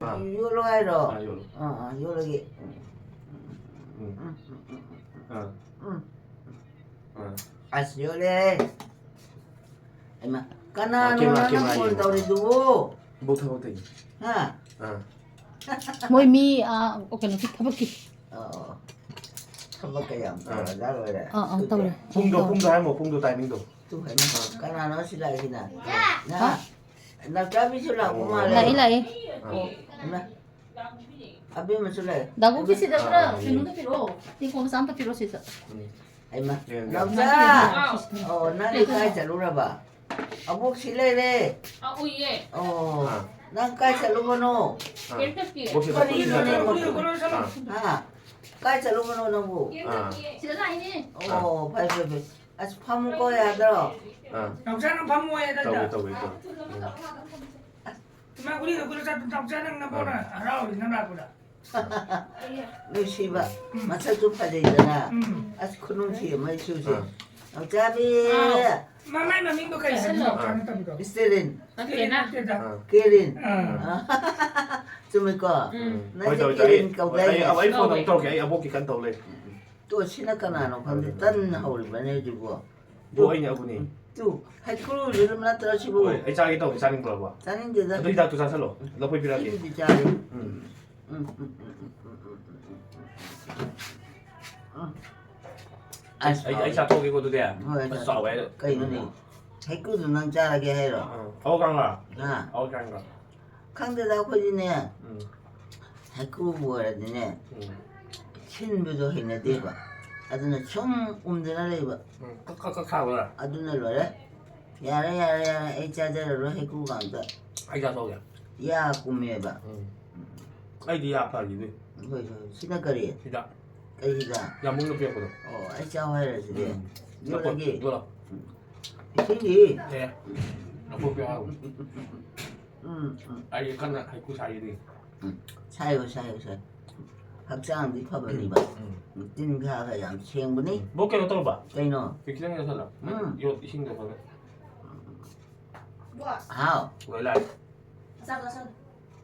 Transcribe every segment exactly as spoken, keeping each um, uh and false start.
ꯑꯥ꯫ ꯌꯣꯠꯂꯣ ꯍꯥꯏꯔꯣ? ꯑꯥ, ꯌꯣꯠꯂꯣ꯫ ꯑꯥ, ꯑꯥ, ꯌꯣꯠꯂꯒꯦ꯫ ꯎꯝ꯫ ꯎꯝ, ꯎꯝ, ꯎꯝ, ꯎꯝ, ꯎꯝ꯫ ꯑꯥ꯫ ꯎꯝ꯫ ꯑꯥ꯫ ꯑꯁ, ꯌꯣꯠꯂꯦ꯫ ꯍꯩꯃꯥ, ꯑꯥ, ꯀꯅꯥꯅꯣ camera, ꯅꯪꯅ camera phone ꯌꯦꯡꯉꯣ꯫ ꯇꯧꯔꯤꯗꯨꯕꯨ? ꯏꯕꯣꯛ ꯊꯕꯛ ꯇꯧꯔꯤ꯫ ꯍꯥ? ꯑꯥ꯫ ꯃꯣꯏ ꯃꯤ, ꯑꯥ, ꯀꯩꯅꯣꯒꯤ ꯊꯕꯛꯀꯤ꯫ ꯑꯣ, ꯊꯕꯛꯀ ꯌꯥꯝ ꯑꯥ꯫ ꯇꯧꯔꯖꯥꯠ ꯂꯣꯏꯔꯦ꯫ ꯑꯥ, ꯑꯥ, ꯁꯨꯗꯦ꯫ ꯇꯧꯔꯦ꯫ ꯄꯨꯡꯗꯣ, ꯇꯧꯔꯦ꯫ ꯄꯨꯡꯗꯣ ꯍꯥꯏꯃꯣ, ꯄꯨꯡꯗꯣ, timingꯗꯣ꯫ ꯇꯨ, ꯍꯩꯃꯥ, ꯑꯥ꯫ ꯀꯅꯥꯅꯣ ꯁꯤ ꯂꯥꯛꯏꯁꯤꯅ? ꯍꯥ? ꯅꯥꯎꯆꯥꯕꯤꯁꯨ ꯂꯥꯛꯄ ꯑꯣ꯫ ꯃꯥꯜꯂꯦ꯫ ꯂꯥꯛꯏ, ꯂꯥꯛꯏ꯫ ꯑꯣ꯫ ꯍꯩꯃꯥ, ꯑꯕꯦꯝꯃꯁꯨ ꯂꯩ꯫ ꯗꯥꯕꯨꯡꯒꯤ ꯁꯤꯗ ꯈꯔ ꯑꯥ, ꯀꯩꯅꯣꯗ ꯄꯤꯔꯛꯑꯣ꯫ ꯇꯦꯡꯀꯣꯠ ꯃꯆꯥ ꯑꯝꯇ ꯄꯤꯔꯛꯑꯣ ꯁꯤꯗ꯫ ꯎꯝ꯫ ꯍꯩꯃꯥ, ꯌꯦꯡꯒꯦ꯫ ꯅꯥꯎꯆꯥ! ꯑꯣ, ꯅꯪꯗꯤ ꯀꯥꯏ ꯆꯠꯂꯨꯔꯕ? ꯑꯕꯣꯛ ꯁꯤ ꯂꯩꯔꯦ꯫ ꯑ, ꯎꯏꯌꯦ꯫ ꯑꯣ, ꯑꯥ꯫ ꯅꯪ ꯀꯥꯏ ꯆꯠꯂꯨꯕꯅꯣ? ꯑꯥ꯫ ꯀꯩꯝ ꯆꯠꯇꯦ꯫ ꯕꯣꯛꯁꯦ ꯀꯔꯤꯅꯣꯅꯦ? ꯆꯠꯂꯨꯕꯅꯣ? ꯑꯥ꯫ ꯍꯥ? ꯀꯥꯏ ꯆꯠꯂꯨꯕꯅꯣ ꯅꯪꯕꯨ? ꯑꯥ꯫ ꯁꯤꯗ ꯂꯥꯛꯏꯅꯦ꯫ ꯑꯣ, ꯐꯩ, ꯐꯩ, ꯐꯩ꯫ ꯑꯁ, ꯐꯝꯃꯨꯀꯣ, ꯌꯥꯗ꯭ꯔꯣ? ꯑꯥ꯫ ꯅꯥꯎꯆꯥ, ꯅꯪ ꯐꯝꯃꯣ, ꯌꯥꯗ꯭ꯔꯥ? ꯇꯧꯒꯦ, ꯇꯧꯒꯦ, ꯇꯧꯒꯦ꯫ ꯎꯝ꯫ ꯏꯃꯥ, ꯒꯨꯂꯤꯒ ꯒꯨꯂꯤ ꯆꯥ-, ꯅꯥꯎꯆꯥ, ꯅꯪ ꯅꯕꯣꯛꯅ ꯑꯥ꯫ ꯍꯔꯥꯎꯔꯤ ꯅꯪ ꯂꯥꯛꯄꯗ꯫ ꯅꯨꯡꯁꯤꯕ, ꯎꯝ꯫ ꯃꯁꯛꯁꯨ ꯐꯖꯩꯗꯅ꯫ ꯎꯝ꯫ ꯑꯁ, ꯈꯨꯅꯨꯡꯁꯤ ꯑꯃ ꯏꯁꯨꯁꯦ꯫ ꯑꯥ꯫ ꯅꯥꯎꯆꯥꯕꯤ! ꯑꯥꯎ꯫ ꯃꯃꯥꯏ ꯃꯃꯤꯡꯗꯣ ꯀꯩ ꯍꯥꯏꯕꯅꯣ? ꯑꯥ꯫ ꯅꯥꯎꯆꯥ ꯅꯠꯇꯕꯤꯗꯣ? ꯏꯁꯇꯦꯂꯤꯟ꯫ ꯅꯠꯇꯦꯅ꯫ ꯅꯠꯇꯦꯗ꯫ ꯑꯥ꯫ ꯀꯦꯔꯤꯟ꯫ ꯑꯥ꯫ ꯑꯥ꯫ ꯆꯨꯝꯃꯤꯀꯣ? ꯎꯝ꯫ ꯅꯪꯁꯦ ꯍꯣꯏ, ꯇꯧꯔꯦ, ꯇꯧꯔꯦ꯫ ꯀꯦꯔꯤꯟ ꯀꯧꯗꯥꯏꯅꯦ? ꯑꯩ, ꯑꯩ ꯐꯣꯟ ꯑꯃꯨꯛ ꯇꯧꯔꯛꯀꯦ꯫ ꯑꯩ ꯑꯕꯣꯛꯀꯤ ꯀꯟꯅ ꯇꯧ ꯂꯩ꯫ ꯇꯣ, ꯁꯤꯅ ꯀꯅꯥꯅꯣ ꯈꯪꯗꯦ, ꯇꯟ ꯍꯧꯔꯤꯕꯅꯦ ꯍꯧꯖꯤꯛꯄꯣ꯫ ꯕꯣ, ꯑꯩꯅ ꯑꯕꯨꯅꯤ꯫ ꯇꯨ, ꯍꯩꯀ꯭ꯔꯨꯁꯤꯅ ꯅꯠꯇ꯭ꯔꯣ ꯁꯤꯕꯨ? ꯍꯣꯏ, ꯑꯩ ꯆꯥꯒꯦ ꯇꯧꯕꯅꯤ, ꯆꯥꯅꯤꯡꯕ꯭ꯔꯕ? ꯆꯥꯅꯤꯡꯗꯦꯗ꯫ ꯑꯗꯨ ꯍꯤꯗꯥꯛꯇꯨ ꯆꯥꯁꯜꯂꯣ, ꯂꯐꯣꯏ ꯄꯤꯔꯛꯑꯒꯦ꯫ ꯑꯩꯕꯨꯗꯤ ꯆꯥꯔꯦ꯫ ꯎꯝ꯫ ꯎꯝ, ꯎꯝ, ꯎꯝ꯫ ꯑꯁ, ꯑꯩ, ꯑꯩ ꯍꯥꯎꯋꯦ꯫ ꯆꯥꯊꯣꯛꯑꯒꯦꯀꯣ ꯑꯗꯨꯗꯤ꯫ ꯍꯣꯏ, ꯑꯁ, ꯆꯥꯎꯋꯦ꯫ ꯆꯥꯊꯣꯛꯑꯣ꯫ ꯀꯩꯅꯣꯅꯦ? ꯎꯝ꯫ ꯍꯩꯀ꯭ꯔꯨꯗꯨ ꯅꯪ ꯆꯥꯔꯒꯦ ꯍꯥꯏꯔꯣ? ꯑꯥ, ꯑꯕꯣꯛ ꯀꯥꯡꯒ꯫ ꯍꯥ? ꯑꯕꯣꯛ ꯀꯥꯡꯒ꯫ ꯈꯪꯗꯦꯗ, ꯑꯩꯈꯣꯏꯗꯤꯅꯦ, ꯎꯝ꯫ ꯍꯩꯀ꯭ꯔꯨꯕꯨ ꯑꯣꯏꯔꯗꯤꯅꯦ, ꯎꯝ꯫ ꯁꯤꯟꯕꯗꯣ ꯍꯩꯅꯗꯦꯕ꯫ ꯑꯗꯨꯅ ꯁꯨꯝ ꯎꯝꯗꯅ ꯂꯩꯕ꯫ ꯎꯝ, ꯀꯛ, ꯀꯛ, ꯀꯛ ꯁꯥꯕꯗ꯫ ꯑꯗꯨꯅ ꯂꯣꯏꯔꯦ꯫ ꯌꯥꯔꯦ, ꯌꯥꯔꯦ, ꯌꯥꯔꯦ, ꯑꯩ ꯆꯥꯖꯔꯔꯣꯏ ꯍꯩꯀ꯭ꯔꯨꯒ ꯑꯝꯇ꯫ ꯑꯩ ꯆꯥꯊꯣꯛꯑꯒꯦ꯫ ꯌꯥ ꯀꯨꯝꯃꯦꯕ꯫ ꯎꯝ꯫ ꯑꯩꯗꯤ ꯌꯥ ꯐꯈꯤꯗꯣꯏ꯫ ꯍꯣꯏ, ꯍꯣꯏ꯫ ꯁꯤꯅ ꯀꯔꯤ? ꯍꯤꯗꯥꯛ꯫ ꯀꯩ ꯍꯤꯗꯥꯛ? ꯌꯥꯝꯕꯨꯡꯅ ꯄꯤꯔꯛꯄꯗꯣ꯫ ꯑꯣ, ꯑꯩ ꯆꯥꯎ ꯍꯥꯏꯔꯁꯤꯗꯤ꯫ ꯎꯝ꯫ ꯌꯣꯠꯂꯒꯦ꯫ ꯌꯣꯠꯂꯣ꯫ ꯎꯝ꯫ ꯏꯁꯤꯡꯗꯤ? ꯑꯦ, ꯂꯐꯣꯏ ꯄꯤꯔꯛꯑꯣ ꯍꯥꯏꯕ꯫ ꯎꯝ, ꯎꯝ꯫ ꯑꯩ ꯀꯟꯅ ꯍꯩꯀ꯭ꯔꯨ ꯁꯥꯏꯔꯤ꯫ ꯎꯝ, ꯁꯥꯏꯌꯨ, ꯁꯥꯏꯌꯨ, ꯁꯥꯏꯌꯨ꯫ ꯍꯛꯆꯥꯡꯗꯤ ꯐꯕꯅꯤꯕ꯫ ꯎꯝ꯫ ꯇꯤꯟ ꯈꯥꯒ ꯌꯥꯝ ꯁꯦꯡꯕꯅꯤ꯫ ꯎꯝ꯫ ꯕꯣꯛ, ꯀꯩꯅꯣ ꯇꯧꯔꯕ? ꯀꯩꯅꯣ? ꯈꯤꯇꯪ ꯌꯣꯠꯁꯜꯂꯣ꯫ ꯎꯝ꯫ ꯌꯣꯠ, ꯏꯁꯤꯡꯗꯣ ꯈꯔ꯫ ꯍꯥꯎ꯫ ꯂꯣꯏ ꯂꯥꯛꯑꯦ꯫ ꯆꯥꯛ ꯆꯥꯁꯜꯂꯣ꯫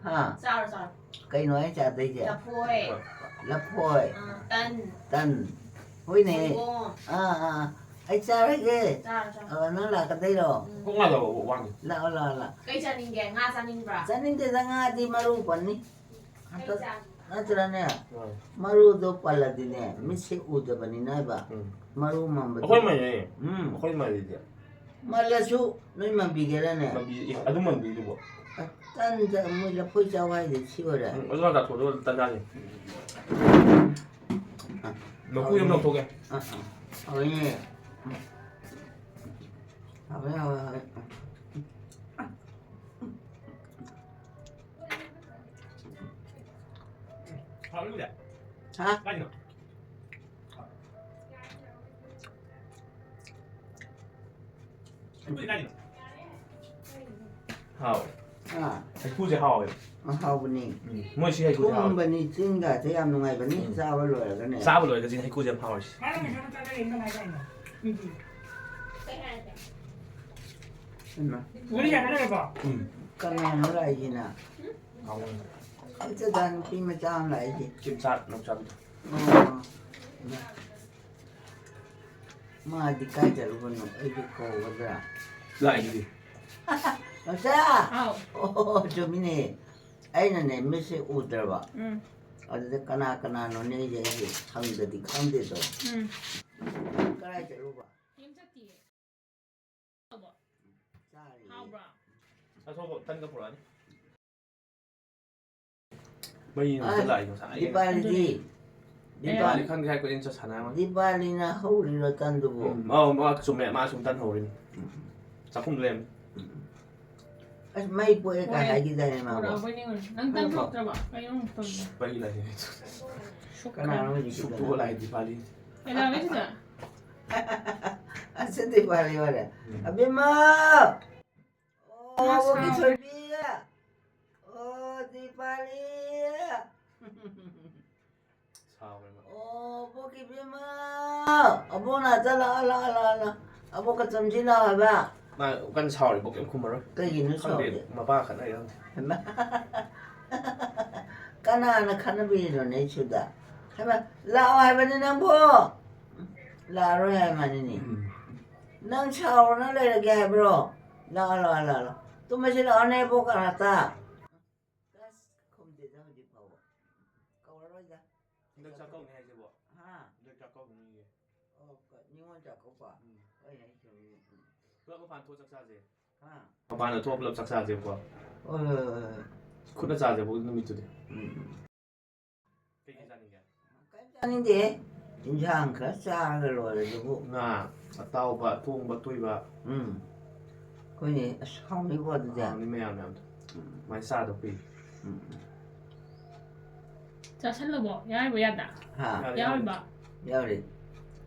ꯍꯥ? ꯆꯥꯔꯣ, ꯆꯥꯔꯣ꯫ ꯀꯩꯅꯣ ꯑꯩ ꯆꯥꯗꯣꯏꯁꯦ? ꯂꯐꯣꯏ꯫ ꯂꯐꯣꯏ꯫ ꯑꯥ, ꯇꯟ꯫ ꯇꯟ꯫ ꯍꯣꯏꯅꯦ꯫ ꯁꯪꯒꯣꯝ꯫ ꯑꯥ, ꯑꯥ꯫ ꯑꯩ ꯆꯥꯔꯒꯦ꯫ ꯆꯥꯔꯣ, ꯆꯥꯔꯣ꯫ ꯑ, ꯅꯪ ꯂꯥꯛꯀꯗꯣꯏꯔꯣ? ꯎꯝ꯫ ꯀꯣꯛ ꯉꯥꯎꯗꯕ ꯋꯥꯅꯤ꯫ ꯂꯥꯛꯑꯣ, ꯂꯥꯛꯑꯣ, ꯂꯥꯛꯑꯣ꯫ ꯀꯩ ꯆꯥꯅꯤꯡꯒꯦ? ꯉꯥ ꯆꯥꯅꯤꯡꯕ꯭ꯔꯥ? ꯆꯥꯅꯤꯡꯗꯦꯗ, ꯉꯥꯗꯤ ꯃꯔꯨ ꯄꯟꯅꯤ꯫ ꯀꯩ ꯆꯥ-, ꯅꯠꯇ꯭ꯔꯅꯦ? ꯎꯝ꯫ ꯃꯔꯨꯗꯣ ꯄꯜꯂꯗꯤꯅꯦ, ꯃꯤꯠꯁꯦ ꯎꯗꯕꯅꯤꯅ ꯍꯥꯏꯕ꯫ ꯎꯝ꯫ ꯃꯔꯨ ꯃꯝꯕꯗꯣ꯫ ꯑꯩꯈꯣꯏ ꯃꯩꯅꯦ꯫ ꯎꯝ꯫ ꯑꯩꯈꯣꯏ ꯃꯩꯗꯤ꯫ ꯃꯜꯂꯁꯨ ꯅꯣꯏ ꯃꯟꯕꯤꯒꯦꯔꯅꯦ? ꯃꯟꯕꯤ-, ꯑꯦ, ꯑꯗꯨꯝ ꯃꯟꯕꯤꯗꯨꯕꯣ? ꯑ, ꯇꯟꯗ ꯃꯣꯏ ꯂꯐꯣꯏ ꯆꯥꯎ ꯍꯥꯏꯗꯤ ꯁꯤ ꯑꯣꯏꯔꯦ꯫ ꯎꯝ, ꯑꯗꯨ ꯍꯥꯟꯅ ꯆꯥꯊꯣꯛꯑꯣ, ꯑꯗꯨꯒ ꯇꯟ ꯆꯥꯁꯦ꯫ ꯑ, ꯃꯀꯨ ꯌꯥꯝ ꯍꯥꯎꯅꯤ꯫ ꯂꯧꯊꯣꯛꯀꯦ꯫ ꯑ, ꯑ, ꯍꯥꯎꯅꯤ꯫ ꯍꯥꯎꯋꯦ, ꯍꯥꯎꯋꯦ, ꯍꯥꯎꯋꯦ꯫ ꯍꯥꯎꯔꯤꯕꯨꯗꯤ꯫ ꯍꯥ? ꯀꯥꯏꯗꯅꯣ? ꯍꯩꯀꯨꯁꯦ ꯀꯥꯏꯗꯅꯣ? ꯍꯥꯎ꯫ ꯑꯥ꯫ ꯍꯩꯀꯨꯁꯦ ꯍꯥꯎꯋꯦ꯫ ꯑ, ꯍꯥꯎꯕꯅꯤ꯫ ꯎꯝ꯫ ꯃꯣꯏ ꯁꯤ ꯍꯩꯀꯨꯁꯦ ꯍꯥꯎꯋꯦ꯫ ꯊꯨꯝꯕꯅꯤ, ꯆꯤꯟꯒꯥꯁꯦ ꯌꯥꯝ ꯅꯨꯡꯉꯥꯏꯕꯅꯤ, ꯎꯝ꯫ ꯆꯥꯕ ꯂꯣꯏꯔꯒꯅꯦ꯫ ꯆꯥꯕ ꯂꯣꯏꯔꯒ ꯆꯤꯟ ꯍꯩꯀꯨꯁꯦ ꯌꯥꯝ ꯍꯥꯎꯔꯤꯁꯦ꯫ ꯏꯃꯥ꯫ ꯎꯝ꯫ ꯀꯅꯥꯅꯣ ꯂꯥꯛꯏꯁꯤꯅ? ꯍꯥꯎꯋꯦ꯫ ꯑꯝꯇꯗ ꯅꯨꯄꯤ ꯃꯆꯥ ꯑꯃ ꯂꯥꯛꯏꯁꯦ꯫ ꯆꯤꯝꯆꯥ ꯅꯥꯎꯆꯥꯕꯤꯗꯣ꯫ ꯑꯣ꯫ ꯃꯥꯗꯤ ꯀꯥꯏ ꯆꯠꯂꯨꯕꯅꯣ? ꯑꯩꯁꯨ ꯀꯧꯒꯗ꯭ꯔꯥ? ꯂꯥꯛꯏꯗꯨꯗꯤ꯫ ꯅꯥꯎꯆꯥ! ꯍꯥꯎ꯫ ꯑꯣ, ꯆꯨꯝꯃꯤꯅꯦ꯫ ꯑꯩꯅꯅꯦ, ꯃꯤꯠꯁꯦ ꯎꯗ꯭ꯔꯕ꯫ ꯎꯝ꯫ ꯑꯗꯨꯗ ꯀꯅꯥ ꯀꯅꯥꯅꯣꯅꯦ ꯑꯩꯁꯦ, ꯑꯩꯁꯦ ꯍꯪꯗꯗꯤ ꯈꯪꯗꯦꯗꯣ꯫ ꯎꯝ꯫ ꯀꯗꯥꯏ ꯆꯠꯂꯨꯕ? ꯀꯩꯝ ꯆꯠꯇꯤꯌꯦ꯫ ꯆꯥꯔꯤꯌꯦ꯫ ꯍꯥꯎꯕ꯭ꯔꯥ? ꯆꯥꯊꯣꯛꯑꯣ, ꯇꯟꯒ ꯄꯨꯔꯛꯑꯅꯤ꯫ ꯃꯩ ꯑ, ꯍꯧꯖꯤꯛꯇ ꯂꯥꯛꯏ ꯉꯁꯥꯏ꯫ ꯗꯤꯄꯥꯂꯤꯗꯤ? ꯑꯗꯨꯅꯦ꯫ ꯗꯤꯄꯥꯂꯤ ꯗꯤꯄꯥꯂꯤ ꯈꯪꯗꯦ ꯍꯥꯏ ꯀꯣꯏꯆꯦꯟ ꯆꯠ ꯁꯥꯟꯅꯔꯝꯒꯅꯤ꯫ ꯗꯤꯄꯥꯂꯤꯅ ꯍꯧꯔꯤꯔꯣ ꯇꯟꯗꯨꯕꯨ? ꯎꯝ, ꯑꯧ, ꯃꯥ ꯆꯨꯝꯃꯦ, ꯃꯥ ꯁꯨꯝ ꯇꯟ ꯍꯧꯔꯤꯅꯤ꯫ ꯎꯝ꯫ ꯆꯥꯛꯈꯨꯝꯗ ꯂꯩꯔꯝꯃꯤ꯫ ꯎꯝ꯫ ꯑꯁ, ꯃꯩ ꯄꯣꯛꯑꯦ ꯀꯥꯏ ꯍꯣꯏ꯫ ꯍꯥꯏꯈꯤꯗꯥꯏꯅꯦ ꯃꯥꯕꯣ? ꯄꯨꯔꯛꯑꯕꯣꯏ ꯅꯤꯡꯉꯨꯔꯦ꯫ ꯅꯪ ꯇꯟ ꯍꯣꯏ꯫ ꯊꯣꯛꯇ꯭ꯔꯕ? ꯀꯩꯅꯣ ꯑꯃꯨꯛ ꯇꯧꯔꯤꯁꯦ? ꯃꯩ ꯂꯥꯛꯑꯦ꯫ ꯁꯨꯛ-, ꯀꯅꯥꯅꯣ ꯍꯧꯖꯤꯛꯀꯤꯗꯨꯅ? ꯁꯨꯛꯇꯣꯛꯑ ꯂꯥꯛꯑꯦ ꯗꯤꯄꯥꯂꯤ꯫ ꯀꯩꯗꯧꯔꯒꯦ ꯁꯤꯗ? ꯑꯁ, ꯗꯤꯄꯥꯂꯤ ꯑꯣꯏꯔꯦ꯫ ꯎꯝ꯫ ꯑꯕꯦꯝꯃ! ꯑꯣ, ꯃꯥ ꯑꯕꯣꯛꯀꯤ ꯁꯥꯎꯔꯦ꯫ ꯊꯣꯏꯕꯤ꯫ ꯑꯣ, ꯗꯤꯄꯥꯂꯤ꯫ ꯁꯥꯎꯔꯦ ꯃꯥ꯫ ꯑꯣ, ꯑꯕꯣꯛꯀꯤ ꯏꯕꯦꯝꯃ꯫ ꯑꯕꯣꯛ ꯅꯥꯛꯇ ꯂꯥꯛꯑꯣ, ꯂꯥꯛꯑꯣ, ꯂꯥꯛꯑꯣ, ꯂꯥꯛꯑꯣ꯫ ꯑꯕꯣꯛꯀ ꯆꯝꯁꯤ ꯂꯥꯛꯑꯣ ꯍꯥꯏꯕ꯫ ꯃꯥ ꯀꯟꯅ ꯁꯥꯎꯔꯤ, ꯏꯕꯣꯛ ꯀꯩꯝ ꯈꯨꯝꯃꯔꯣꯏ꯫ ꯀꯩꯒꯤꯅꯣ ꯈꯪꯗꯦ, ꯁꯥꯎꯔꯤꯁꯦ? ꯃꯄꯥ ꯈꯠꯅꯔꯤ ꯈꯪꯗꯦ꯫ ꯍꯩꯃꯥ꯫ ꯀꯅꯥꯅ ꯈꯠꯅꯕꯤꯔꯤꯅꯣꯅꯦ ꯑꯩꯁꯨꯗ? ꯍꯥꯏꯕ, ꯂꯥꯛꯑꯣ ꯍꯥꯏꯕꯅꯤ ꯅꯪꯕꯨ꯫ ꯂꯥꯛꯑꯔꯣꯏ ꯍꯥꯏ ꯃꯥꯅꯤꯅꯦ꯫ ꯎꯝ꯫ ꯅꯪ ꯁꯥꯎꯔꯅ ꯂꯩꯔꯒꯦ ꯍꯥꯏꯕ꯭ꯔꯣ? ꯂꯥꯛꯑꯣ, ꯂꯥꯛꯑꯣ, ꯂꯥꯛꯑꯣ, ꯂꯥꯛꯑꯣ꯫ ꯇꯨꯝꯃꯁꯤ ꯂꯥꯛꯑꯣꯅꯦ ꯏꯕꯣꯛ ꯀꯔꯥꯇ꯫ ꯑꯁ, ꯈꯨꯝꯗꯦꯗ ꯍꯧꯖꯤꯛ ꯐꯥꯎꯕ꯫ ꯀꯧꯔꯔꯣꯏꯗ꯫ ꯍꯟꯗꯛ ꯆꯥꯛꯀꯧꯅꯦ ꯍꯥꯏꯁꯤꯕꯣ? ꯍꯥ? ꯍꯟꯗꯛ ꯆꯥꯛꯀꯧꯅꯤꯌꯦ꯫ ꯑꯣ, ꯀ-, ꯅꯤꯉꯣꯜ ꯆꯥꯛꯀꯧꯕ? ꯎꯝ꯫ ꯍꯣꯏꯅꯦ, ꯑꯩ ꯆꯨꯝꯃꯤ꯫ ꯎꯝ꯫ ꯄꯨꯂꯞ ꯃꯄꯥꯟ ꯊꯣꯛꯑ ꯆꯥꯛ ꯆꯥꯁꯦ꯫ ꯍꯥ? ꯃꯄꯥꯟꯗ ꯊꯣꯛꯑ ꯄꯨꯂꯞ ꯆꯥꯛ ꯆꯥꯁꯦꯕꯀꯣ꯫ ꯍꯣꯏ, ꯍꯣꯏ, ꯍꯣꯏ, ꯍꯣꯏ꯫ ꯈꯨꯠꯅ ꯆꯥꯁꯦꯕ ꯅꯨꯃꯤꯠꯇꯨꯗꯤ꯫ ꯎꯝ꯫ ꯀꯩꯀꯩ ꯆꯥꯅꯤꯡꯒꯦ? ꯀꯩꯝ ꯆꯥꯅꯤꯡꯗꯦꯍꯦ꯫ ꯏꯟꯁꯥꯡ ꯈꯔ ꯆꯥꯔꯒ ꯂꯣꯏꯔꯦ ꯑꯗꯨꯕꯨ꯫ ꯉꯥ ꯑꯇꯥꯎꯕ, ꯑꯊꯣꯡꯕ, ꯑꯇꯣꯏꯕ꯫ ꯎꯝ꯫ ꯑꯩꯈꯣꯏꯅꯦ, ꯑꯁ, ꯍꯥꯎꯅꯤꯀꯣ ꯑꯗꯨꯗꯤ꯫ ꯍꯥꯎꯅꯤ ꯃꯌꯥꯝ ꯃꯌꯥꯝꯗꯣ꯫ ꯎꯝ꯫ ꯑꯗꯨꯃꯥꯏꯅ ꯆꯥꯗꯕ ꯀꯨꯏꯔꯦ꯫ ꯎꯝ꯫ ꯆꯥꯁꯜꯂꯕꯣ? ꯌꯥꯎꯔꯤꯕꯣ ꯌꯥꯗ? ꯍꯥ? ꯌꯥꯎꯔꯦ, ꯌꯥꯎꯔꯤꯕꯣ? ꯌꯥꯎꯔꯦ꯫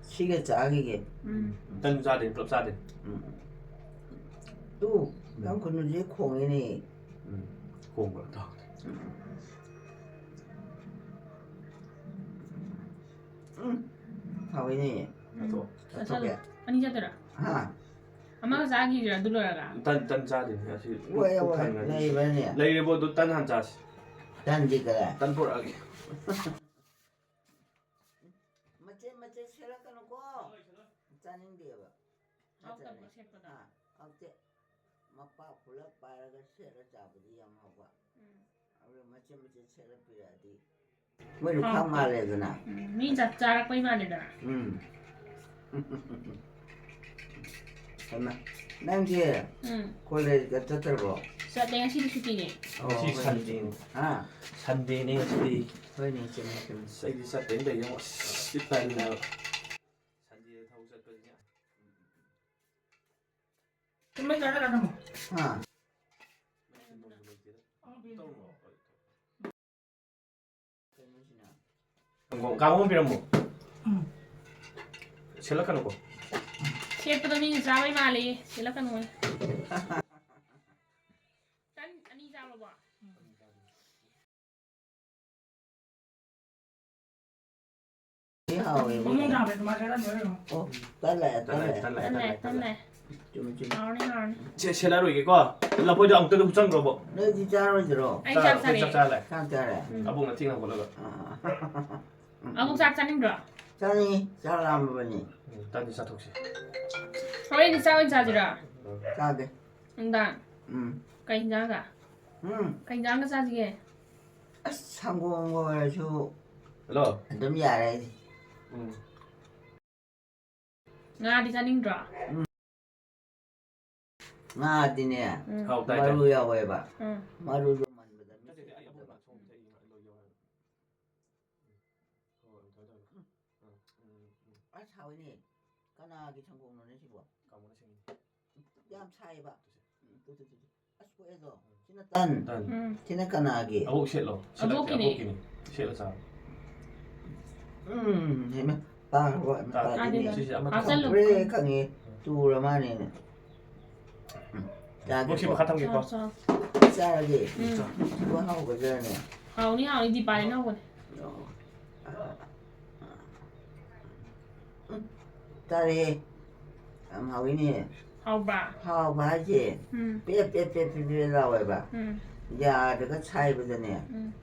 ꯁꯤꯒ ꯆꯥꯈꯤꯒꯦ꯫ ꯎꯝ꯫ ꯇꯟ ꯆꯥꯗꯣꯏꯅꯤ, ꯄꯨꯂꯞ ꯆꯥꯗꯣꯏꯅꯤ꯫ ꯎꯝ꯫ ꯇꯨ, ꯎꯝ꯫ ꯅꯪ ꯈꯨꯅꯨꯁꯦ ꯈꯣꯡꯉꯤꯅꯦ꯫ ꯎꯝ꯫ ꯈꯣꯡꯕ꯭ꯔꯥ? ꯇꯥꯎ꯫ ꯎꯝ꯫ ꯎꯝ꯫ ꯍꯥꯎꯋꯤꯅꯦ꯫ ꯆꯥꯊꯣꯛꯑꯣ꯫ ꯆꯥꯊꯣꯛꯀꯦ꯫ ꯑꯅꯤ ꯆꯥꯗꯣꯏꯔꯥ? ꯍꯥ? ꯑꯃꯒ ꯆꯥꯈꯤꯁꯤꯔꯥ ꯑꯗꯨ ꯂꯣꯏꯔꯒ? ꯇꯟ, ꯇꯟ ꯆꯥꯗꯣꯏꯅꯤ ꯉꯁꯤ꯫ ꯄꯨꯛ, ꯍꯣꯏ, ꯄꯨꯛ ꯍꯣꯏ, ꯊꯟꯒꯅꯤ꯫ ꯂꯩꯕ꯭ꯔꯅꯦ? ꯂꯩꯔꯦꯕꯣ, ꯑꯗꯨ ꯇꯟ ꯍꯥꯟꯅ ꯆꯥꯁꯤ꯫ ꯇꯟꯗꯤ ꯀꯗꯥꯏ? ꯇꯟ ꯄꯨꯔꯛꯑꯒꯦ꯫ ꯃꯆꯦꯠ ꯃꯆꯦꯠ ꯁꯦꯠꯂꯛꯀꯅꯨꯀꯣ꯫ ꯆꯥꯅꯤꯡꯗꯦꯕ꯫ ꯍꯥꯎꯇꯕ꯭ꯔꯣ ꯁꯦꯠꯄꯗꯣ? ꯑꯥ, ꯍꯥꯎꯇꯦ꯫ ꯃꯄꯥꯛ ꯄꯨꯂꯞ ꯄꯥꯏꯔꯒ ꯁꯦꯠꯂ ꯆꯥꯕꯗꯤ ꯌꯥꯝ ꯍꯥꯎꯕ꯫ ꯎꯝ꯫ ꯑꯗꯨ ꯃꯆꯦꯠ ꯃꯆꯦꯠ ꯁꯦꯠꯂ ꯄꯤꯔꯛꯑꯗꯤ ꯃꯣꯏ ꯂꯨꯈꯥꯝ ꯍꯥꯎꯇꯦ꯫ ꯃꯥꯜꯂꯦꯗꯅ꯫ ꯎꯝ, ꯃꯤ ꯆꯥꯛ ꯆꯥꯔꯛꯄꯩ ꯃꯥꯜꯂꯦꯗꯅ꯫ ꯎꯝ꯫ ꯍꯩꯃꯥ, ꯅꯪꯗꯤ ꯎꯝ꯫ ꯀꯣꯂꯦꯖꯀ ꯆꯠꯇ꯭ꯔꯕꯣ? ꯆꯠꯂꯦ, ꯉꯁꯤꯗꯤ ꯁꯨꯇꯤꯅꯦ꯫ ꯑꯣ, ꯉꯁꯤ ꯍꯣꯏ꯫ ꯁꯟꯗꯦꯅꯤ꯫ ꯍꯥ? ꯁꯟꯗꯦꯅꯤ ꯉꯁꯤꯗꯤ꯫ ꯍꯣꯏꯅꯦ, ꯆꯨꯝꯃꯦ, ꯆꯨꯝꯃꯦ꯫ ꯑꯁ, ꯑꯩꯗꯤ ꯆꯠꯇꯣꯏꯅ ꯂꯩꯌꯦ, ꯑꯁ, ꯁꯤ ꯇꯜꯂꯦ ꯍꯥꯏꯕ꯫ ꯁꯟꯗꯦꯗ ꯊꯕꯛ ꯆꯠꯄꯁꯤꯅ꯫ ꯍꯥ? ꯀꯥꯡꯍꯧ, ꯀꯥꯡꯍꯧ ꯑꯃ ꯄꯤꯔꯝꯃꯣ꯫ ꯎꯝ꯫ ꯁꯦꯠꯂꯛꯀꯅꯨꯀꯣ꯫ ꯁꯦꯠꯄꯗꯣ ꯃꯤꯅ ꯆꯥꯕꯩ ꯃꯥꯜꯂꯦꯌꯦ, ꯁꯦꯠꯂꯛꯀꯅꯨ꯫ ꯇꯟ ꯑꯅꯤ ꯆꯥꯔꯕꯣ? ꯁꯤ ꯍꯥꯎꯋꯦ, ꯃꯃꯣꯟ ꯏꯕꯨꯡꯉꯣ꯫ ꯊꯥꯕ ꯑꯗꯨꯃꯥꯏꯅ ꯆꯥꯔꯝꯃꯦ ꯍꯣꯏ꯫ ꯑꯣ, ꯇꯜꯂꯦ, ꯇꯜꯂꯦ, ꯇꯜꯂꯦ꯫ ꯇꯜꯂꯦ, ꯇꯜꯂꯦ, ꯇꯜꯂꯦ, ꯇꯜꯂꯦ꯫ ꯇꯜꯂꯦ꯫ ꯆꯨꯝꯃꯤ, ꯆꯨꯝꯃꯤ꯫ ꯍꯥꯎꯔꯅꯤ, ꯍꯥꯎꯔꯅꯤ꯫ ꯁꯦ, ꯁꯦꯠꯂꯔꯣꯏꯒꯦꯀꯣ꯫ ꯂꯐꯣꯏꯗꯣ ꯑꯃꯨꯛꯇꯪꯗꯤ ꯍꯨꯞꯆꯟꯈ꯭ꯔꯣꯕꯣ꯫ ꯅꯣꯏꯗꯤ ꯆꯥꯔꯣꯏꯗ꯭ꯔꯣ? ꯑꯩ ꯆꯥꯛ ꯆꯥꯔꯦ, ꯑꯩꯈꯣꯏ ꯆꯥꯛ ꯆꯥꯔꯦ꯫ ꯆꯥꯛ ꯆꯥꯔꯦ? ꯎꯝ꯫ ꯑꯕꯣꯛꯅ ꯊꯦꯡꯅ ꯍꯧꯒꯠꯂꯒ꯫ ꯑꯥ꯫ ꯑꯕꯣꯛ ꯆꯥꯛ ꯆꯥꯅꯤꯡꯗ꯭ꯔꯣ? ꯆꯥꯅꯤꯡꯉꯤ, ꯆꯥꯛ ꯂꯥꯝꯃꯕꯅꯤ꯫ ꯎꯝ, ꯇꯟꯗꯤ ꯆꯥꯊꯣꯛꯁꯤ꯫ ꯍꯣꯔꯦꯟꯗꯤ ꯆꯥꯛ ꯑꯣꯏꯅ ꯆꯥꯁꯤꯔꯣ? ꯆꯥꯒꯦ꯫ ꯅꯨꯡꯗꯥꯡ? ꯎꯝ꯫ ꯀꯩ ꯍꯤꯟꯖꯥꯡꯒ? ꯎꯝ꯫ ꯀꯩ ꯍꯤꯟꯖꯥꯡꯒ ꯆꯥꯁꯤꯒꯦ? ꯑꯁ, ꯁꯪꯒꯣꯝꯒ ꯑꯣꯏꯔꯁꯨ ꯍꯜꯂꯣ꯫ ꯑꯗꯨꯝ ꯌꯥꯔꯦ ꯑꯩꯗꯤ꯫ ꯎꯝ꯫ ꯉꯥꯗꯤ ꯆꯥꯅꯤꯡꯗ꯭ꯔꯣ? ꯎꯝ꯫ ꯉꯥꯗꯤꯅꯦ, ꯎꯝ꯫ ꯍꯥꯎ, ꯇꯥꯏ, ꯇꯥꯏ꯫ ꯃꯔꯨ ꯌꯥꯎꯋꯦꯕ꯫ ꯎꯝ꯫ ꯃꯔꯨꯗꯣ ꯃꯟꯕꯗ ꯃꯤ ꯅꯠꯇꯦ, ꯅꯠꯇꯦ, ꯑꯩ ꯑꯃꯨꯛ ꯁꯤꯠꯇꯕ꯫ ꯊꯣꯡ ꯊꯛꯏ, ꯂꯣꯏ ꯌꯥꯎꯔꯦ꯫ ꯎꯝ꯫ ꯍꯣꯏ, ꯑꯗꯨꯃꯥꯏꯅ ꯇꯧꯔꯦ꯫ ꯎꯝ꯫ ꯎꯝ, ꯎꯝ, ꯎꯝ꯫ ꯑꯁ, ꯍꯥꯎꯋꯤꯅꯦ꯫ ꯀꯅꯥꯒꯤ ꯁꯪꯒꯣꯝꯅꯣꯅꯦ ꯁꯤꯕꯣ? ꯀꯥꯡꯕꯨꯅ ꯁꯦꯝꯃꯤꯅꯦ꯫ ꯌꯥꯝ ꯁꯥꯏꯌꯦꯕ꯫ ꯇꯨꯁꯦ꯫ ꯎꯝ, ꯇꯨ, ꯇꯨ, ꯇꯨ, ꯇꯨ꯫ ꯑꯁ, ꯄꯣꯛꯑꯦꯗꯣ꯫ ꯎꯝ꯫ ꯁꯤꯅ ꯇꯟ꯫ ꯇꯟ꯫ ꯎꯝ꯫ ꯁꯤꯅ ꯀꯅꯥꯒꯤ? ꯑꯕꯣꯛ ꯁꯦꯠꯂꯣ꯫ ꯁꯦꯠꯂꯛꯀꯦ, ꯑꯕꯣꯛꯀꯤꯅꯦ꯫ ꯑꯕꯣꯛꯀꯤꯅꯦ꯫ ꯁꯦꯠꯂ ꯆꯥꯔꯣ꯫ ꯎꯝ, ꯍꯦꯃ, ꯄꯥ-, ꯄꯥ-, ꯇꯥꯗꯦꯅꯦ꯫ ꯇꯥꯗꯦꯅꯦ꯫ ꯁꯤꯁꯦ ꯑꯃ ꯍꯥꯞꯆꯜꯂꯨ꯫ ꯈꯪꯄ꯭ꯔꯦ ꯈꯪꯉꯦ꯫ ꯎꯝ꯫ ꯇꯨꯔ ꯃꯥꯅꯦꯅꯦ꯫ ꯎꯝ, ꯆꯥꯒꯦꯀꯣ꯫ ꯑꯕꯣꯛ ꯁꯤ ꯃꯈꯥ ꯊꯝꯒꯦꯀꯣ꯫ ꯆꯥꯎ, ꯆꯥꯎ꯫ ꯆꯥꯔꯒꯦ꯫ ꯎꯝ꯫ ꯁꯤꯕꯨ ꯍꯥꯎꯒꯗ꯭ꯔꯅꯦ? ꯍꯥꯎꯅꯤ, ꯍꯥꯎꯅꯤ, ꯗꯤꯄꯥꯂꯦꯟ ꯍꯧꯕꯅꯦ꯫ ꯑꯣ꯫ ꯎꯝ, ꯇꯥꯔꯦ꯫ ꯌꯥꯝ ꯍꯥꯎꯋꯤꯅꯦ꯫ ꯍꯥꯎꯕ꯭ꯔꯥ? ꯍꯥꯎꯕ ꯍꯥꯏꯁꯦ, ꯎꯝ꯫ ꯄꯦꯠ, ꯄꯦꯠ, ꯄꯦꯠ, ꯄꯦꯠ, ꯄꯦꯠ ꯂꯥꯎꯋꯦꯕ꯫ ꯎꯝ꯫ ꯌꯥꯗꯒ ꯁꯥꯏꯕꯗꯅꯦ, ꯎꯝ꯫